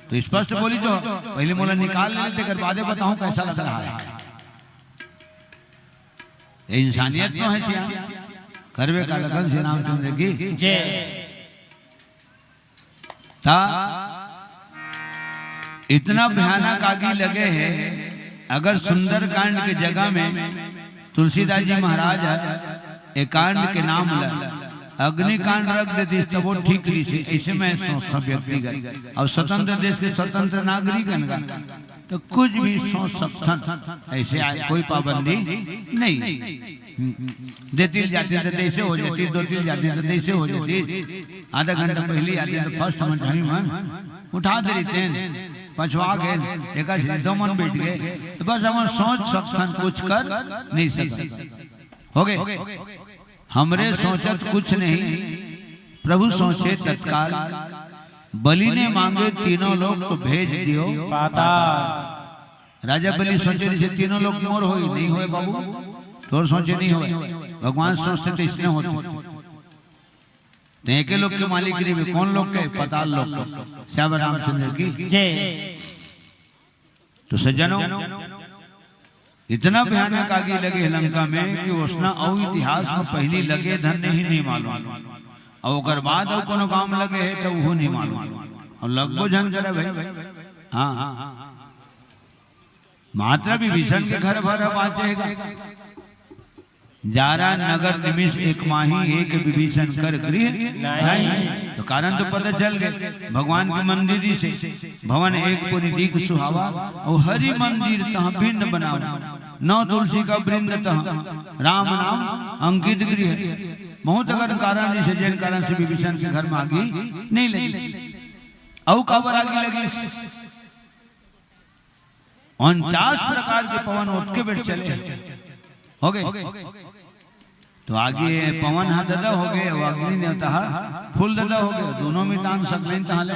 तो स्पष्ट बोली जो, "पहले मोला निकाल लेते, तेकर बादे बताऊं कैसा लग रहा है।" ये इंसानियत तो है क्या? करबे का लखन श्री रामचंद्र की। जय। ता इतना भयानक आगी लगे है, अगर सुंदरकांड के जगह में तुलसीदास जी महाराज ह ए कांड के नाम ल अग्निकांड रख देतिस, तब वो ठीक रहिस। ऐसे मैं सोचता व्यक्तिगत, अउ स्वतंत्र देश के स्वतंत्र नागरिक हन गा, तो कुछ भी सोच सकथन, ऐसे आ, कोई पाबंदी नहीं। देतिल जाते तो तैसे हो जाती, दोतिल जाते तो तैसे हो जाती। आधा घंटा पहले आते तो फर्स्ट में ढाई मन उठा दे रहितेन, पछवा गेन, एकर से दो मन बैठ गए, तो बस हम सोच सकथन, कुछ कर नहीं सकथन। हो गए, हमरे सोचत कुछ नहीं, प्रभु सोचे तत्काल। बलि ने मांगे तीनों लोक तो भेज दियो पाताल। राजा बलि सोचे रहिसे तीनों लोक मोर होई, नहीं होए बाबू, तोर सोचे नहीं होए, भगवान सोचते तो इसने होते। ते एके लोक के मालिक रहिबे, कौन लोक के? पाताल लोक के। श्याम रामचंद्र की। जय। तो सज्जनों, इतना भयानक आगी लगे हे लंका में कि ओसना अउ इतिहास में पहली लगे धन नहीं, नहीं मालूम। अउ ओकर बाद अउ कोनो गांव में लगे हे तो वो नहीं मालूम। अउ लगबो झन करे भाई। हाँ, हाँ। मात्र विभीषण के घर भर बाँचे हे गा। जारा नगर निमिष एक माही, एक विभीषण कर गृह नहीं। तो कारण तो पता चल गए, भगवान के मंदिर जी से, भवन एक पुनि दीख सुहावा, अउ हरि मंदिर तह भिन्न बनावा, नौ तुलसी का वृंद तह राम नाम अंकित गृह। बहुत अगर कारण जी से, जेन कारण से विभीषण के घर में आगी नहीं लगी। अउ काबर आगी लगी? उनचास प्रकार के पवन ओतके बेर चले। हो गए। तो आगी पवन हा ददा हो गए, अउ अग्नि देवता हा फूल ददा हो गए, दोनों मितान सकलेन तहाँ ले।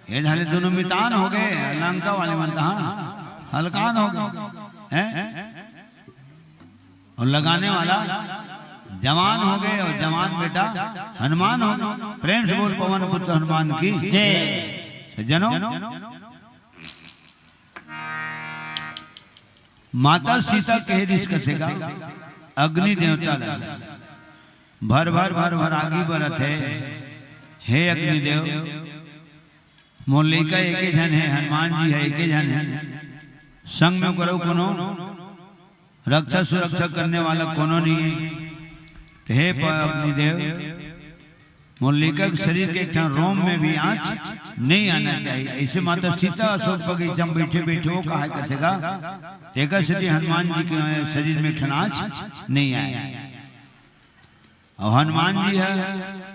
ये ढाले दोनों मितान हो गए, लंका वाले मन तहाँ हलकान हो गए। हैं? अउ लगाने वाला जवान हो गए, अउ जवान बेटा हनुमान हो गए। प्रेम से बोल पवन पुत्र हनुमान की। जय। सज्जनों, माता सीता कहे रिहिस कथे गा, अग्नि देवता ला, भर भर भर भर आगी बरत हे, हे अग्निदेव, मोर लइका एके झन हे, हनुमान जी हे एके झन हे, संग में करो कोनो रक्षा सुरक्षा करने वाला कोनो नहीं हे। तो हे प-, अग्निदेव, मोर लइका के शरीर के एक ठन रोम में भी आँच नहीं आना चाहिए। ऐसे माता सीता अशोक बगीचा में बैठे बैठे वो कहा कथे गा, तेकर सेती हनुमान जी के शरीर में एक ठन आँच नहीं आए। अउ हनुमान जी हे,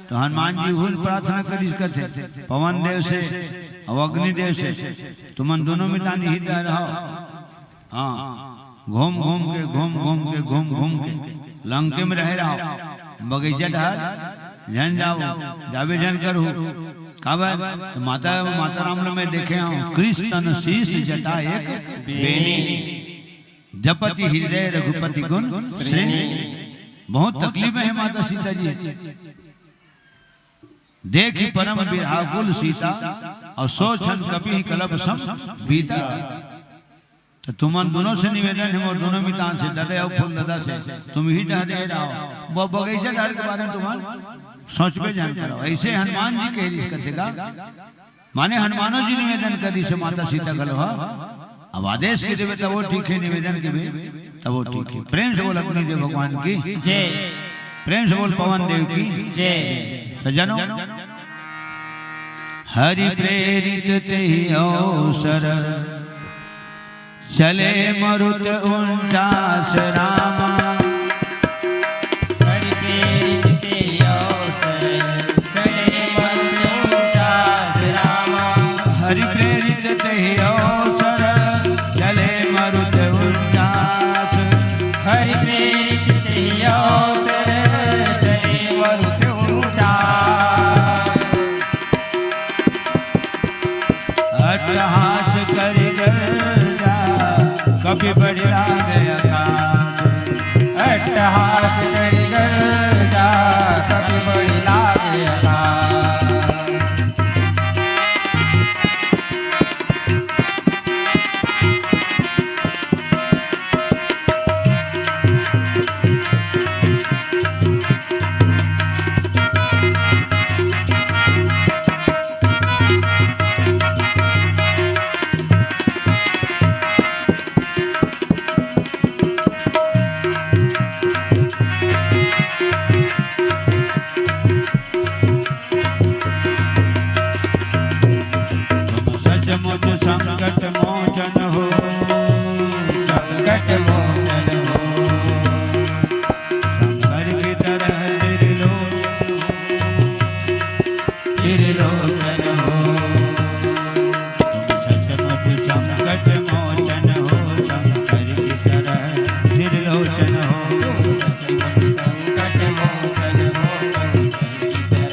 तो हनुमान जी हुन प्रार्थना करिस कथे, पवन देव से अउ अग्निदेव से, तुमन दोनों मितान इही डहर रहो। हाँ, घूम घूम के, घूम घूम के, घूम घूम के लंके में रहे रहो, बगीचा डहर झन जाओ, जाबे झन करहू। काबर? तो माता, माता राम ल मैं देखे हूँ, कृष तन शीश जटा एक बेनी, जपति हृदय रघुपति गुण श्रेणी। बहुत तकलीफ में हे माता सीता जी। देखि परम बिरहाकुल सीता, अउ सो छन कपिहि कलप सम बीता। तो तुमन दोनों से निवेदन हे, मोर दोनों मितान से, ददा अउ फूल ददा से, तुम इही डहर रहो, वो बगीचा डहर के बारे में तुमन सोचबे झन करो। ऐसे हनुमान जी कहे रिहिस कथे गा, माने हनुमानो जी निवेदन करिस हे माता सीता घलो हा। अब आदेश के देबे तब वो ठीक हे, निवेदन के भी तब वो ठीक हे। प्रेम से बोल अग्निदेव भगवान की जय। प्रेम से बोल पवन देव की जय। सज्जनों, हरि प्रेरित तेहि अवसर चले मरुत उनचास रामा। हरि प्रेरित तेहि अवसर, चले मरुत उनचास रामा। हरि प्रेरित तेहि अवसर, चले मरुत उनचास। हरि प्रेरित तेहि अवसर, चले मरुत उनचास। अट्टहास करि गर्जा, कपि बड़ि लागे अकास। अट्टहास करि गर्जा, कपि बड़ि लागे अकास। तुम सचमुच संकट मोचन हो, संकट मोचन हो। शंकर की तरह त्रिलोचन हो, त्रिलोचन हो। तुम सचमुच संकट मोचन हो, शंकर की तरह त्रिलोचन हो। तुम सचमुच संकट मोचन हो, शंकर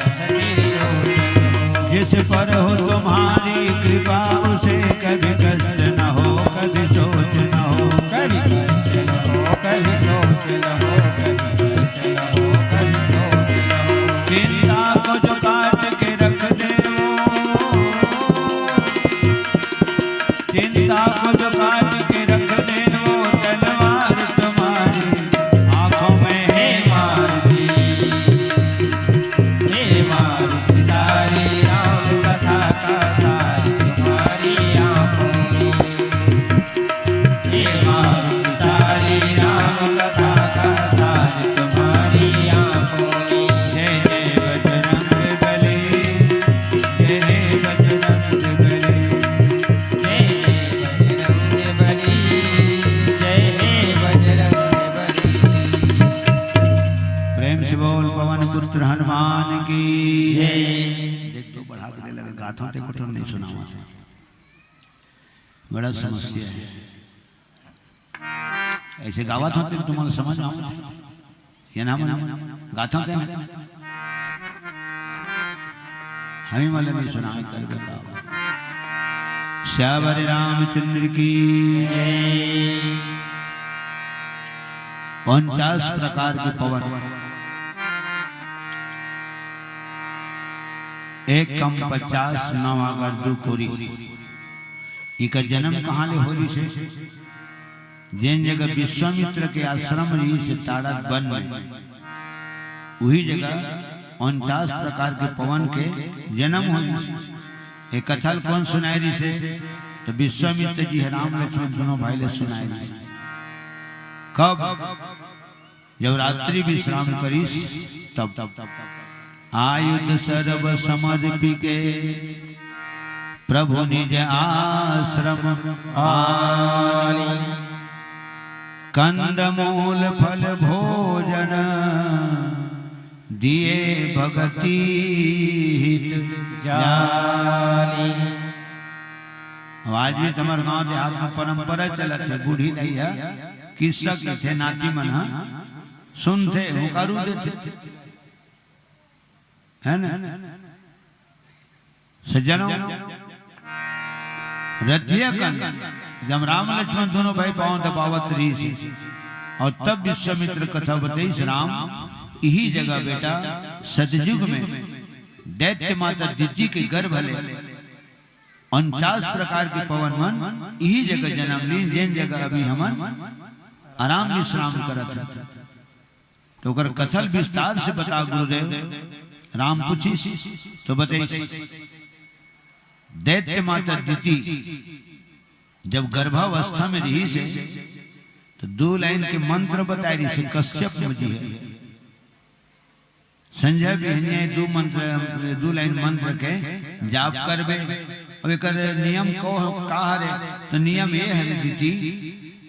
जिस पर हो तुम्हारी कृपा, उसे कभी कष्ट न हो, कभी सोच न हो। कभी कष्ट न हो, कभी सोच न हो, कभी कष्ट न हो, कभी सोच न हो। चिंता को जो काट के रख दे वो, चिंता को जो काट के रख दे वो तलवार तुम्हारी आंखों में है मारुति। हे मारुति सारी राम कथा का सार तुम्हारी आंखों में। हे मारुति सारी राम कथा का सार तुम्हारी आंखों में। जय जय बजरंग बली, जय हे बजरंग बली। जय हे बजरंग बली, जय हे बजरंग बली। प्रेम से बोल पवन पुत्र हनुमान की जय। देख तो बढ़ा के दे लगे, गाथों ते कुछ नहीं सुनावत। बड़ा समस्या है। ऐसे गावत होते तो तुम्हारा समझ आवत है। ये ना मन गाथा ते ना। हमें वाले नहीं सुना कर बताओ। श्यावर रामचंद्र की जय। उनचास प्रकार के पवन, एक कम पचास, नौ आगर दू कोरी। इकर जन्म कहाँ ले होलिस हे? जेन जगह विश्वामित्र के आश्रम रहिस हे ताड़क वन में, उही जगह उनचास प्रकार के पवन के जन्म होलिस हे। ये कथा ल कोन सुनाय रहिस हे? तो विश्वामित्र जी हे राम लक्ष्मण दोनों भाई ले सुनाय रहिस हे। कब? जब रात्रि विश्राम करिस तब। आयुध सर्व समर्पि के प्रभु निज आश्रम आनी। कंद मूल फल भोजन दिए भगति हित जानी। अब आज भी तुम्हारे गांव देहात में परंपरा चलत हे, बूढ़ी दाई हे, किस्सा कहिथे, नाती मन ह सुनथे, हुंकारू देथे, है ना? सज्जनों, रथिया कन जब राम लक्ष्मण दोनों भाई पांव दबावत रहिस हे, और तब विश्वामित्र कथा बतइस, राम, इही जगह बेटा सतयुग में दैत्य माता दिति के गर्भ ले उनचास प्रकार के पवन मन इही जगह जन्म लीन, जेन जगह अभी हमन आराम विश्राम करत हन। तो ओकर कथा ल विस्तार से बता गुरुदेव। राम पूछिस तो बतइस, दैत्य माता दिति जब गर्भावस्था में रहिस हे, तो दू लाइन के मंत्र बताय रहिस हे, कश्यप जी हे। संझा बिहनिया दू मंत्र, दू लाइन मंत्र के जाप करबे, अब एकर नियम को का हरे? तो नियम ये हरे दीदी,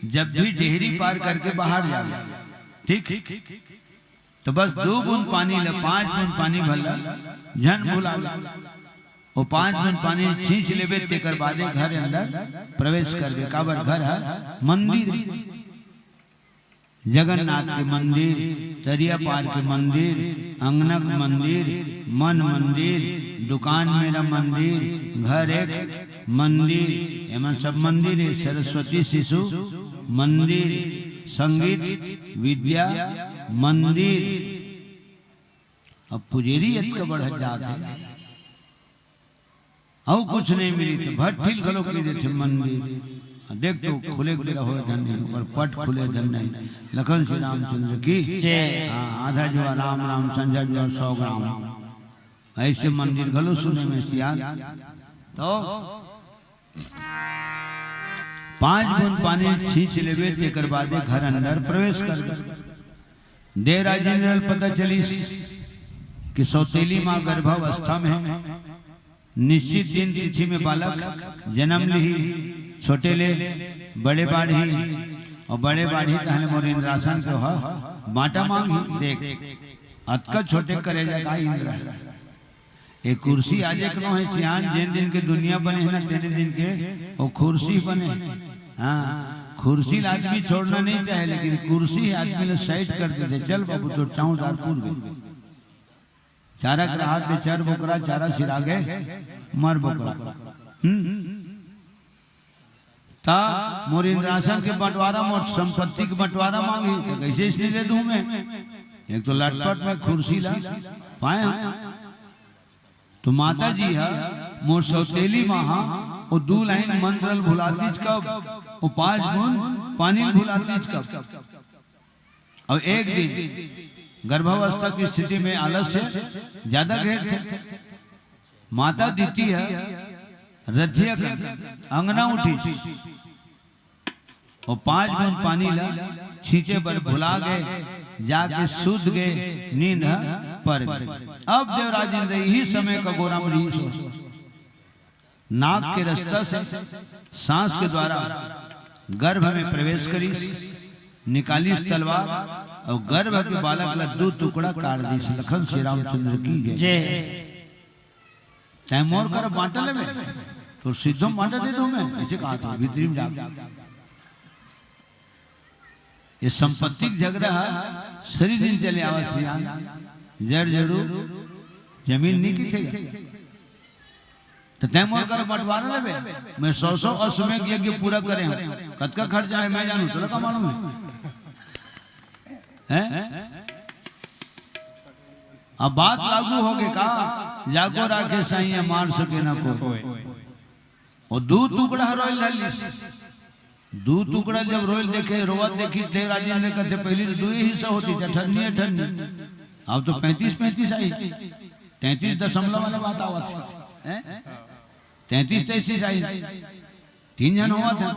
जब भी डेहरी पार करके बाहर जावे, ठीक, तो बस दू बूंद पानी ल, पांच बूंद पानी भर ल झन भुलावे। वो पांच बूंद पानी छींच लेबे, तेकर बादे घर अंदर प्रवेश करबे। काबर? घर ह मंदिर, जगन्नाथ के मंदिर, तरिया पार के मंदिर, अंगना के मंदिर, मन मंदिर, दुकान मेरा मंदिर, घर एक मंदिर, एमन सब मंदिर हे। सरस्वती शिशु मंदिर, संगीत विद्या मंदिर। अब पुजेरी अतका बढ़त जात हे, अउ कुछ नहीं मिली तो भट्ठिल घलो कह देथे मंदिर। देख तो खुले के बेरा होय धन नहीं, ओकर पट खुले धन नहीं। लखन श्री रामचंद्र की। जय। हाँ, आधा जुआ राम राम, संझा जुआ सौ ग्राम। ऐसे मंदिर घलो सुने में सियान। तो पांच बूंद पानी छींच लेबे, तेकर बादे घर अंदर प्रवेश करबे। देव राजेंद्र ल पता चलिस कि सौतेली माँ गर्भावस्था में हे, निश्चित दिन तिथि में बालक जन्म लिही, छोटे ले बड़े बाढ़ही, अउ बड़े बाढ़ही तहले मोर इंद्रासन के ओह बांटा मांगही। देख, अतका छोटे करेजा का इंद्र। ए कुर्सी आज एक नो हे सियान, जेन दिन के दुनिया बने हे ना, तेने दिन के वो कुर्सी बने। हाँ, कुर्सी ला आदमी छोड़ना नहीं चाहे, लेकिन कुर्सी आदमी ला साइड कर देथे। चल बाबू, तोर चाउर दार पुर गे। चारा के राहत ले चर बोकरा, चारा सिरागे मर बोकरा। हम्म। ता मोर इंद्रासन के बंटवारा, मोर संपत्ति के बंटवारा मांगही, तो कैसे इसने दे दूं मैं? एक तो लटपट में कुर्सी ला पाए हंव। तो माता जी ह, मोर सौतेली माँ ह, वो दू लाइन मंत्र ल भुलातीच कब, वो पांच बूंद पानी ल भुलातीच कब। अउ एक दिन गर्भावस्था की स्थिति में आलस्य ज्यादा घेर थे। माता दीदी ह रथिया कन अंगना उठिस, अउ पांच बूंद पानी ला छींचे बर भुला गे, जाके सुत गे, नींद ह पर गे। अब देवराज इंद्र इही समय का गोरा म रिहिस हो। नाक के रस्ता से सांस के द्वारा गर्भ में प्रवेश करिस, निकालिस तलवार अउ गर्भ के बालक ला दू टुकड़ा काट दिस। लखन श्री रामचंद्र की जय। जय। चाहे मोर कर बांटा लेबे, तो सीधो बांटा दे दूं मैं, ऐसे कहा था भीतरी में जाके। ये संपत्ति के झगड़ा ह, सरी दिन चले आवत सियान, जर जरूर जमीन नहीं किथे। तो तैं मोर कर बंटवारा लेबे, मैं सौ सौ अश्वमेघ यज्ञ पूरा करे हूँ, कतका खर्चा है मैं जानू, तोला का मालूम है? हैं? अब बात लागू हो गे का, जाको राखे साईं, मार सके ना कोई। वो दू टुकड़ा रोइल धर लिस। दू टुकड़ा जब रोइल देखे, रोवत देखिस, देवराज इंद्र कथे, "पहली तो दू ही हिस्सा होतिस, अठन्नी, अठन्नी। अब तो पैंतीस, पैंतीस आही। तैंतीस दशमलव वाले बात आवत हे। हैं? तैंतीस, तैंतीस आही। तीन झन होवत हे।"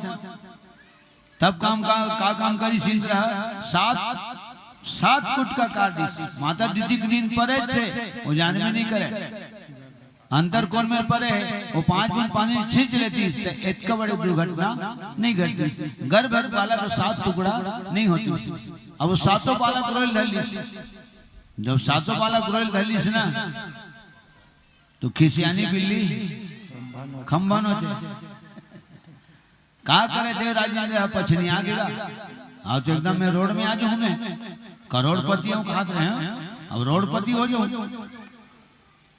तब काम का, का काम करिस इंद्र ह? सात, सात कुटका काट दिस। माता दीदी के नींद परे थे, वो जान में नहीं करे। अंतर कोन में परे हे, वो पांच बूंद पानी छींच लेतिस, तो इतका बड़े दुर्घटना नहीं घटती। गर्भ के बालक सात टुकड़ा नहीं होतिस। अब वो सातों बालक रोइल धर लिस। जब सातों बालक रोइल धर लिस ना, तो खिसियानी बिल्ली खम्भन होथे। का करे देवराज इंद्र ह, पछनिया गेला। अब तो एकदम मैं रोड में आ जाऊं मैं। करोड़पति हूं कहत रहे हैं, अब रोडपति हो जाऊं।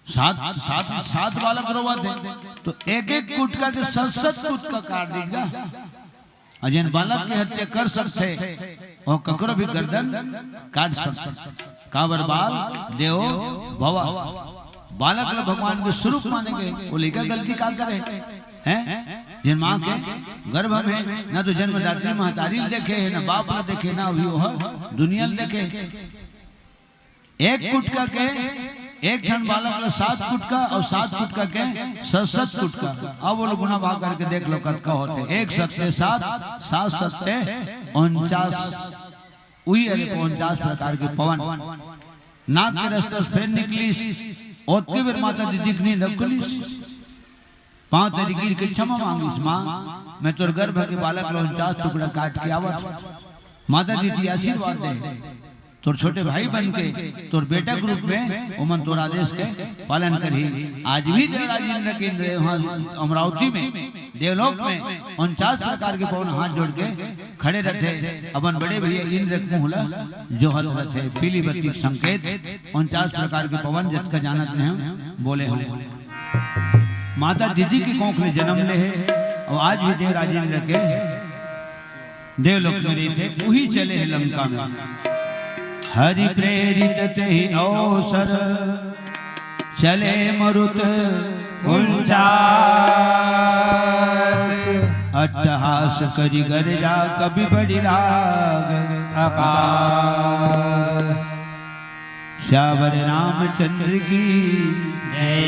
सात, सात, सात बालक रोवत हे, तो एक एक कुटका के सत सत कुटका काट दीजा। अउ जेन बालक के हत्या कर सकथे, वो ककरो भी गर्दन काट सकथे। काबर बाल देवो भवा। बालक ल भगवान के स्वरूप माने गे, वो लइका गलती का करे? हैं? जेन माँ के गर्भ में ना तो जन्मदात्री महतारी ल देखे हे, ना बाप ल देखे, ना अभी वो दुनिया ल देखे। एक कुटका के, एक ठन बालक ल सात कुटका अउ सात कुटका के सत सत कुटका। अब वो लोग गुना भाग करके देख लो कतका होथे। एक सत्ते सात, सात सत्ते उनचास। उही हरे उनचास प्रकार के पवन। नाक के रस्ता से फेर निकलिस, ओतके बेर माता दीदी के नींद खुलिस। पांव तरी गिर के क्षमा मांगिस, मां, मैं तोर गर्भ के बालक ला उनचास टुकड़ा काट के आवत हंव। माता दीदी आशीर्वाद दे, तोर छोटे भाई बन के, तोर बेटा के रूप में ओमन तोर आदेश के पालन करही। आज भी देवराज इंद्र के इंद्र वहां अमरावती में, देवलोक में उनचास प्रकार के पवन हाथ जोड़ के खड़े रथे, अपन बड़े भैया इंद्र के मुंह ला जोहत रथे। पीली बत्ती के संकेत, उनचास प्रकार के पवन जतका जानत रहे हम, बोले हम। माता दीदी के कोख ले जन्म ले हे, अउ आज भी देवराज इंद्र के देवलोक में रहिथे, उही चले हे लंका में। हरि प्रेरित तेहि अवसर, चले मरुत उनचास। अट्टहास करि गरजा कपि बड़ी लाग अकास। सियावर रामचंद्र की जय।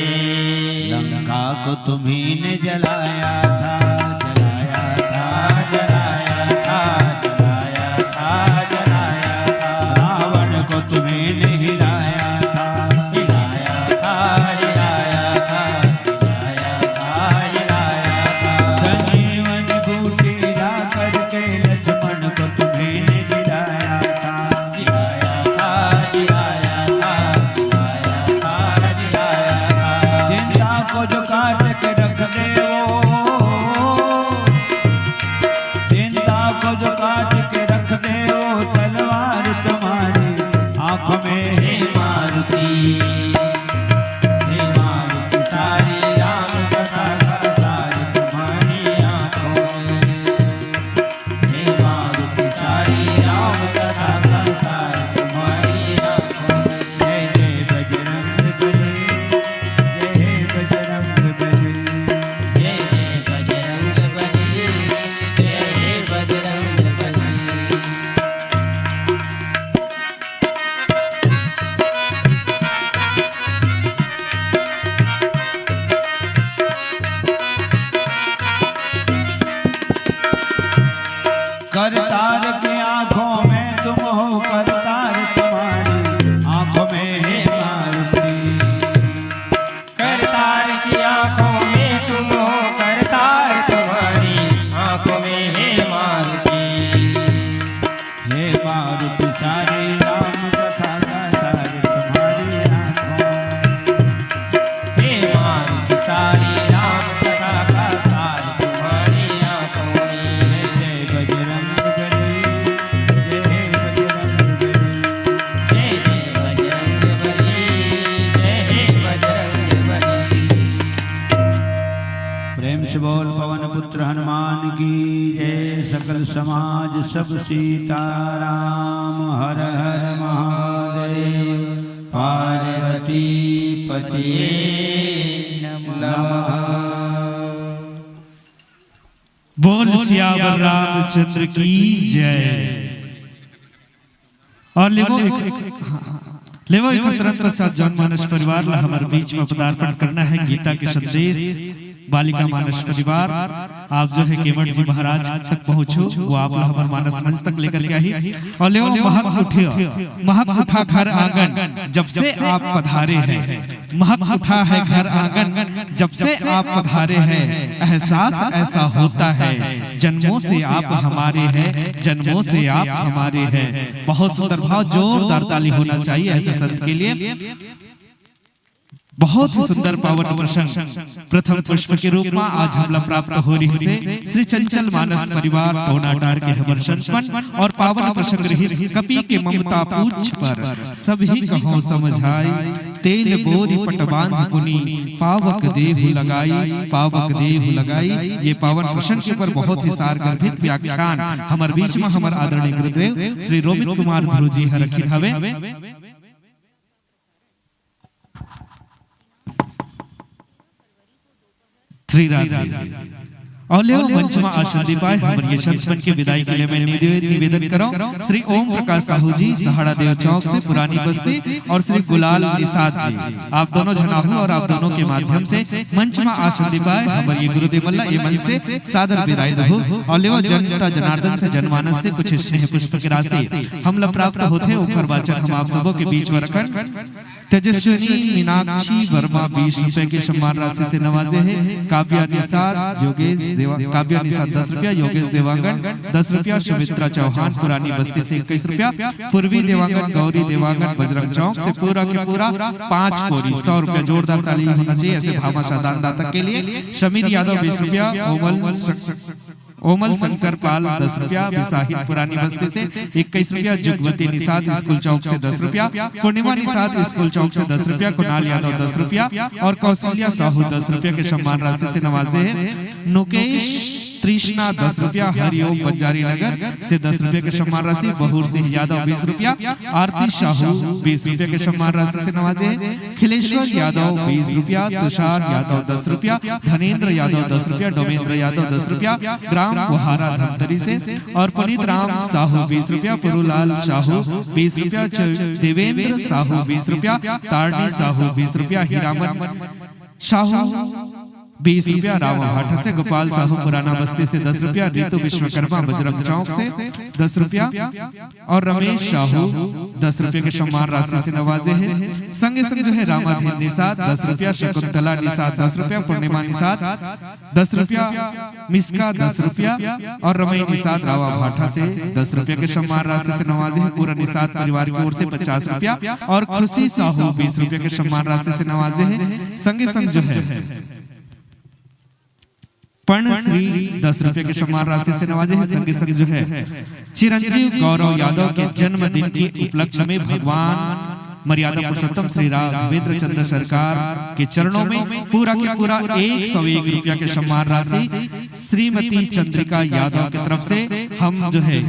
लंका को तुम्ही ने जलाया था, जलाया था, जलाया था, जलाया था, जलाया था। रावण को तुम्ही ने हिलाया था, हिलाया था, हिलाया था, हिलाया था, हिलाया था। संजीवनी बूटी ला करके लक्ष्मण को तुम्ही ने जिलाया था। जिलाया था, जिलाया था, जिलाया था, जिलाया था। चिंता को जो काट के रख दे वो, चिंता को जो काट के रख दे वो, तलवार तुम्हारी आंख में हे मारुति। हे मारुति, सारी राम कथा का सार तुम्हारी आंखों में। हे मारुति, सारी राम कथा का सार तुम्हारी आंखों में। जय जय बजरंग बली, जय हे बजरंग बली, जय जय बजरंग बली, जय हे बजरंग बली। करतार की आंखों में तुम हो, करतार तुम्हारी आंखों में हे मारुति। करतार की आंखों में तुम हो, करतार तुम्हारी आंखों में हे मारुति। हे मारुति, सारी राम कथा का सार तुम्हारी आंखों में। हे मारुति, सारी राम कथा का सार तुम्हारी आंखों में। जय जय बजरंग बली, जय हे बजरंग बली। जय जय बजरंग बली, जय हे बजरंग बली। प्रेम से बोल पवन पुत्र हनुमान की जय। सकल समाज सब सीताराम। हर हर महादेव। पार्वती पतिये नमः। बोल सियावर रामचंद्र की जय। और लेवो एक, लेवो एक तुरंत पश्चात जौन मानस परिवार ला हमर बीच में पदार्पण करना है, गीता के संदेश, बालिका मानस परिवार, आप जो है केवट जी महाराज तक पहुंचो, वो आप ला हमर मानस मंच तक लेकर के आही। और लेवो महक उठे, महक उठा घर आंगन, जब से आप पधारे हैं। महक उठा है घर आंगन, जब से आप पधारे हैं, एहसास ऐसा होता है, जन्मों से आप हमारे हैं, जन्मों से आप हमारे हैं। बहुत सुंदर भाव, जोरदार ताली होना चाहिए ऐसे संत के लिए। बहुत ही सुंदर पावन प्रसंग प्रथम पुष्प के रूप में आज हमला प्राप्त हो रहिसे श्री चंचल मानस परिवार टोनाटार के हमर संपन्न और पावन प्रसंग रहिस कपि के ममता पूछ पर सभी कहो समझाई, तेल बोरी पट बांध पुनि पावक देहु लगाई, पावक देहु लगाई। ये पावन प्रसंग के ऊपर बहुत ही सार गर्भित व्याख्यान हमर बीच में हमर आदरणीय गुरुदेव श्री रोमित कुमार ध्रुव जी ह रखिन हवे। श्री राधे। अउ लेव मंच म आसन दे पाए हमर ये संत मन के विदाई के लिए मैं निदे-, निवेदन करौं श्री ओम प्रकाश साहू जी, सहाड़ा देव चौक से पुरानी बस्ती, और श्री गुलाल निषाद जी, आप दोनों झन आहू और आप दोनों के माध्यम से मंच म आसन दे पाए हमर ये गुरुदेव मन ला ये मन से सादर विदाई दहू। अउ लेव जनता जनार्दन से जनमानस से कुछ स्नेह पुष्प के राशि हमला प्राप्त होथे, ओखर वाचन हम आप सबो के बीच म रखन। तेजस्विनी मीनाक्षी वर्मा बीस रुपया के सम्मान राशि से नवाजे हे। काव्या निषाद योगेश देवा-, काव्या निषाद दस रुपया, योगेश देवांगन दस रुपया, सुमित्रा चौहान पुरानी बस्ती से इक्कीस रुपया, पूर्वी देवांगन, गौरी देवांगन बजरंग चौक से पूरा के पूरा पाँच कोरी सौ रुपया। जोरदार ताली होना चाहिए ऐसे भामाशाह दानदाता के लिए। समीर यादव बीस रुपया, ओमल स-, ओमल शंकर पाल दस रुपया, बिसाहिल पुरानी बस्ती से इक्कीस रुपया, जुगवती निषाद स्कूल चौक से दस रुपया, पूर्णिमा निषाद स्कूल चौक से दस रुपया, कुणाल यादव दस रुपया और कौशल्या साहू दस रुपया के सम्मान राशि से नवाजे हे। नुकेश तृष्णा दस रुपया, हरिओम बंजारी नगर से दस रुपया के सम्मान राशि, बहूर सिंह यादव बीस रुपया, आरती साहू बीस रुपया के सम्मान राशि से नवाजे हे। खिलेश्वर यादव बीस रुपया, तुषार यादव दस रुपया, धनेंद्र यादव दस रुपया, डोमेंद्र यादव दस रुपया, ग्राम कोहारा धमतरी से, और पुनीत राम साहू बीस रुपया, पुरुलाल साहू बीस रुपया, च-, देवेंद्र साहू बीस रुपया, तारणी साहू बीस रुपया, हीरामन साहू बीस रुपया, रामा भाटा से, गोपाल साहू पुराना बस्ती से दस रुपया, रितु विश्वकर्मा बजरंग चौक से दस रुपया, और रमेश साहू दस रुपया के सम्मान राशि से नवाजे हे। संगे संग जो है रामाधीन निषाद दस रुपया, शकुंतला निषाद दस रुपया, पूर्णिमा निषाद दस रुपया, मिसका दस रुपया और रमई निषाद रावा भाटा से दस रुपया के सम्मान राशि से नवाजे हे। पूरा निषाद परिवार की ओर से पचास रुपया और खुशी साहू बीस रुपया के सम्मान राशि से नवाजे हे। संगे संग जो है पर्ण श्री दस रुपये के सम्मान राशि से नवाजे हैं। संगे संग जो है चिरंजीव गौरव यादव के जन्मदिन के उपलक्ष्य में भगवान मर्यादा पुरुषोत्तम श्री राघवेंद्र चंद्र सरकार के चरणों में पूरा के पूरा एक सौ एक रुपया के सम्मान राशि श्रीमती चंद्रिका यादव की तरफ से हम जो है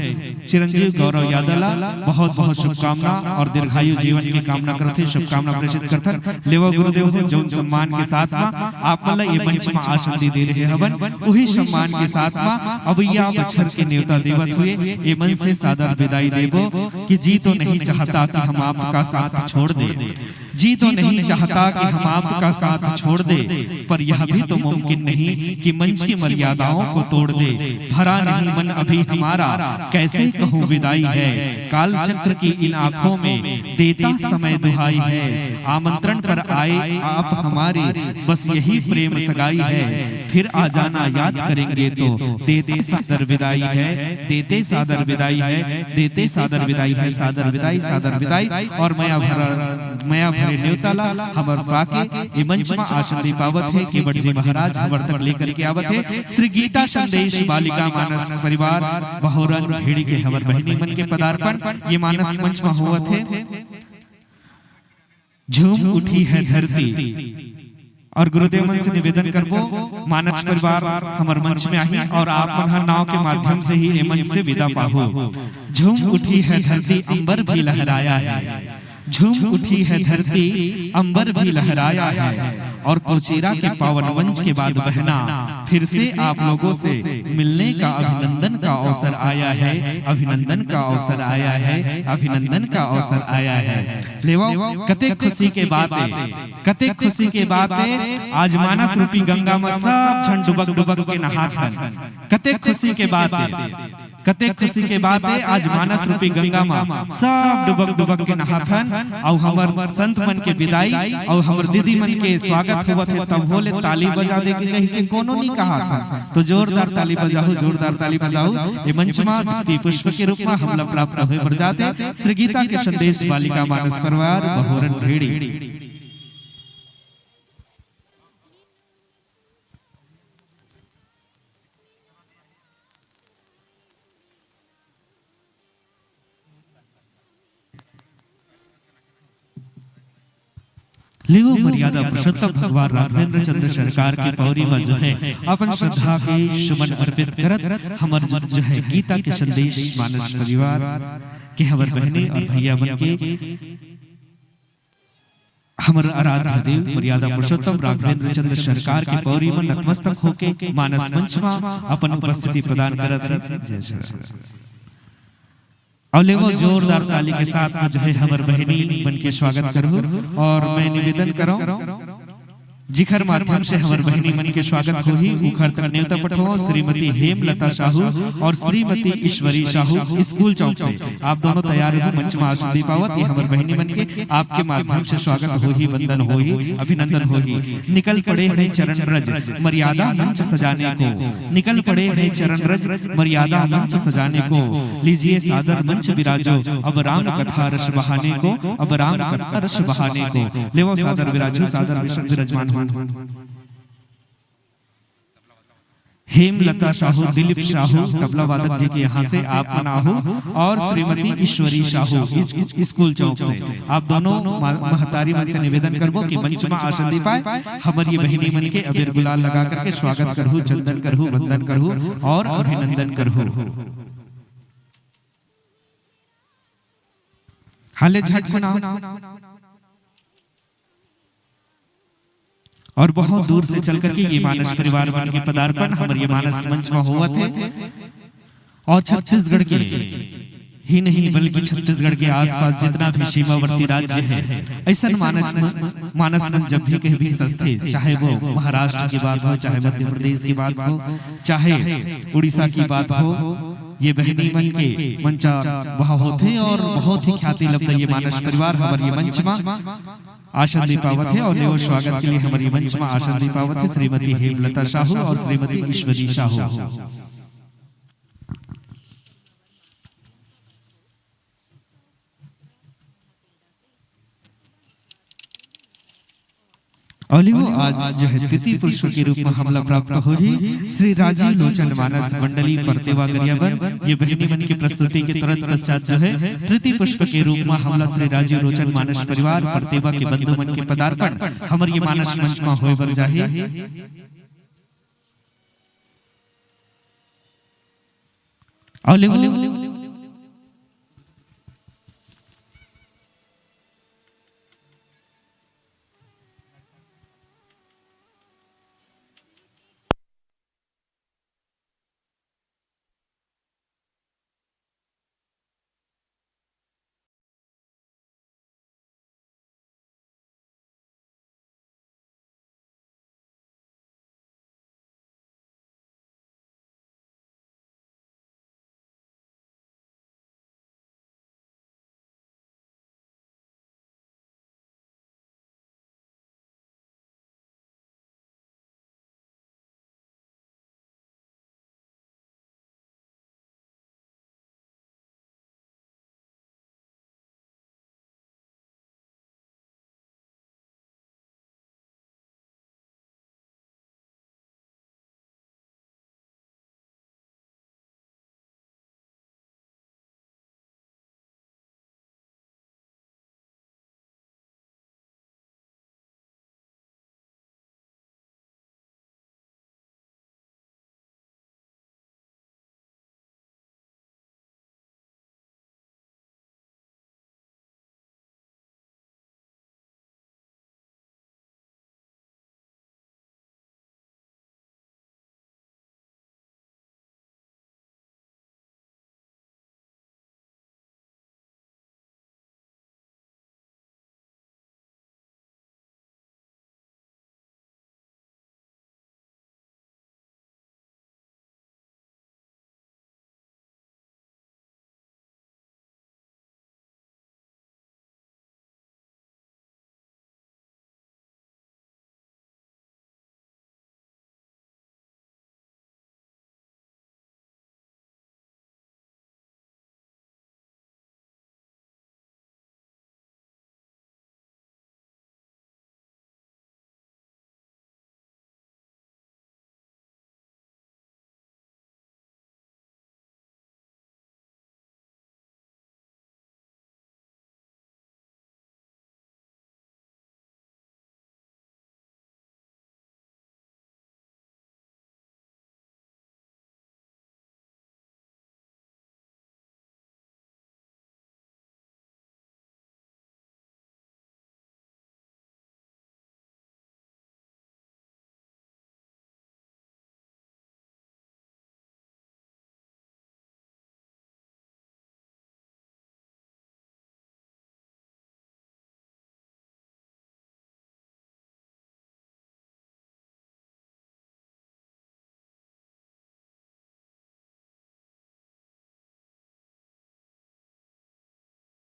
चिरंजीव गौरव यादव ला बहुत बहुत शुभकामना और दीर्घायु जीवन की कामना करथे, शुभकामना प्रेषित करथन। लेवा गुरुदेव हो, जौन सम्मान के साथ मा आप मन ला ये मंच मा आसन दे दे रहे हवन, उही सम्मान के साथ मा अवैया बछर के नेवता देवत हुए ये मन से सादर विदाई देबो कि जी तो नहीं चाहता कि हम आपका साथ छोड़ दे, जी तो नहीं चाहता कि हम आपका साथ छोड़ दे, पर यह भी तो मुमकिन नहीं कि मंच की मर्यादाओं को तोड़ दे। भरा नहीं मन अभी हमारा, कैसे कहूँ विदाई है। काल चक्र की इन आंखों में देता समय दुहाई है। आमंत्रण पर आए आप हमारे, बस यही प्रेम सगाई है। फिर आ जाना, याद करेंगे तो। देते सादर विदाई है, देते सादर विदाई है, देते सादर विदाई है, सादर विदाई, सादर विदाई। और मया भरा, मया भरे नेवता ला हमर पाके ए मंच मा आसन दे पावत हे, केवट जी महाराज हमर तक लेकर के आवत हे। श्री गीता संदेश बालिका मानस परिवार बहोरन भेड़ी के हमर बहिनी मन के पदार्पण ये मानस मंच मा होवत हे। झूम उठी है धरती। और गुरुदेव मन से निवेदन करबो, मानस परिवार हमर मंच में आही और आप मन ह नाव के माध्यम से ही ए मंच से विदा पाहू। झूम उठी है धरती, अंबर भी लहराया है। झूम उठी है धरती, अंबर भी लहराया है। और कोचेरा के पावन मंच के बाद बहना फिर से आप लोगों से मिलने का अभिनंदन का अवसर आया है, अभिनंदन का अवसर आया है, अभिनंदन का अवसर आया है। लेवो, कतेक खुशी के बात हे, कतेक खुशी के बात हे। आज मानस रूपी गंगा म सब झन डुबक डुबक के नहात हन। कतेक खुशी के बात हे, कतेक खुशी के बात हे। आज मानस रूपी गंगा म सब डुबक डुबक के नहात हन, अउ हमर संत मन के विदाई, अउ हमर दीदी मन के स्वागत होवत हे, तब होले ताली बजा दे के कहि के कोनो नी कहात हन। तो जोरदार ताली बजाहू, जोरदार ताली बजाहू। ये मंच मा दीप्ति पुष्प के रूप मा हमला प्राप्त होए बर जात हे श्री गीता के संदेश बालिका मानस परिवार बहोरन भेड़ी। लेवो मर्यादा पुरुषोत्तम भगवान राघवेंद्र चंद्र सरकार के पौरी मा जो है अपन श्रद्धा के सुमन अर्पित करत हमर जो, जो है गीता के संदेश मानस परिवार के हमर बहनी और भैया मन के हमर आराध्य देव मर्यादा पुरुषोत्तम राघवेंद्र चंद्र सरकार के पौरी म नतमस्तक होके मानस मंच म अपन उपस्थिति प्रदान करत हे। जय श्री राम। अउ लेवो जोरदार ताली के साथ में जो है हमर बहिनी मन के स्वागत करहु। और मैं निवेदन करौं, जिखर माध्यम से हमर बहिनी मन के स्वागत होही, उखर तक नेवता पठौं श्रीमती हेमलता साहू और श्रीमती ईश्वरी साहू, स्कूल चौक से। आप दोनों तैयार रहू, मंच में आसन दे पावत, ये हमर बहिनी मन के आपके माध्यम से स्वागत होही, वंदन होही, अभिनंदन होही। निकल पड़े हैं चरण रज मर्यादा मंच सजाने को, निकल पड़े हैं चरण रज मर्यादा मंच सजाने को। लीजिए सादर मंच विराजो, अब राम कथा रस बहाने को, अब राम कथा रस बहाने को। लेवो सादर विराजो, सादर विराजमान हो। हेमलता साहू, दिलीप साहू तबला वादक जी के यहाँ से आप मन आहू, और श्रीमती ईश्वरी साहू इस-, स्कूल चौक से। आप दोनों मा-, महतारी मन से निवेदन करबो कि मंच में आसन दे पाए, हमर ये बहिनी मन के अबीर गुलाल लगा करके स्वागत करहू, चंदन करहू, वंदन करहू और अभिनंदन करहू। हाले झटकुन आओ। और बहुत दूर से चल करके ये मानस परिवार मन के पदार्पण हमर ये मानस मंच में होवत हे। और छत्तीसगढ़ के ही नहीं, बल्कि छत्तीसगढ़ के आसपास जितना भी सीमावर्ती राज्य है, ऐसन मानस म-, मानस मन जब भी कहीं भी सजथे, चाहे वो महाराष्ट्र की बात हो, चाहे मध्य प्रदेश की बात हो, चाहे उड़ीसा की बात हो, ये बहिनी मन के मंचा वहाँ होथे और बहुत ही ख्याति लब्ध ये मानस परिवार हमर ये मंच मा आसन दे पावत हे। और लेवो स्वागत के लिए हमर ये मंच मा आसन दे पावत हे श्रीमती हेमलता साहू और श्रीमती ईश्वरी साहू। और लेवो आज जो है तृतीय पुरुष के रूप में हमला प्राप्त होही श्री राजीव लोचन मानस मंडली परतेवा गरियाबंद। ये बहिनी मन की प्रस्तुति के तुरंत पश्चात जो है तृतीय पुरुष के रूप में हमला श्री राजीव लोचन मानस परिवार परतेवा के बंधु मन के पदार्पण हमर ये मानस मंच में होय बर जाही। और लेवो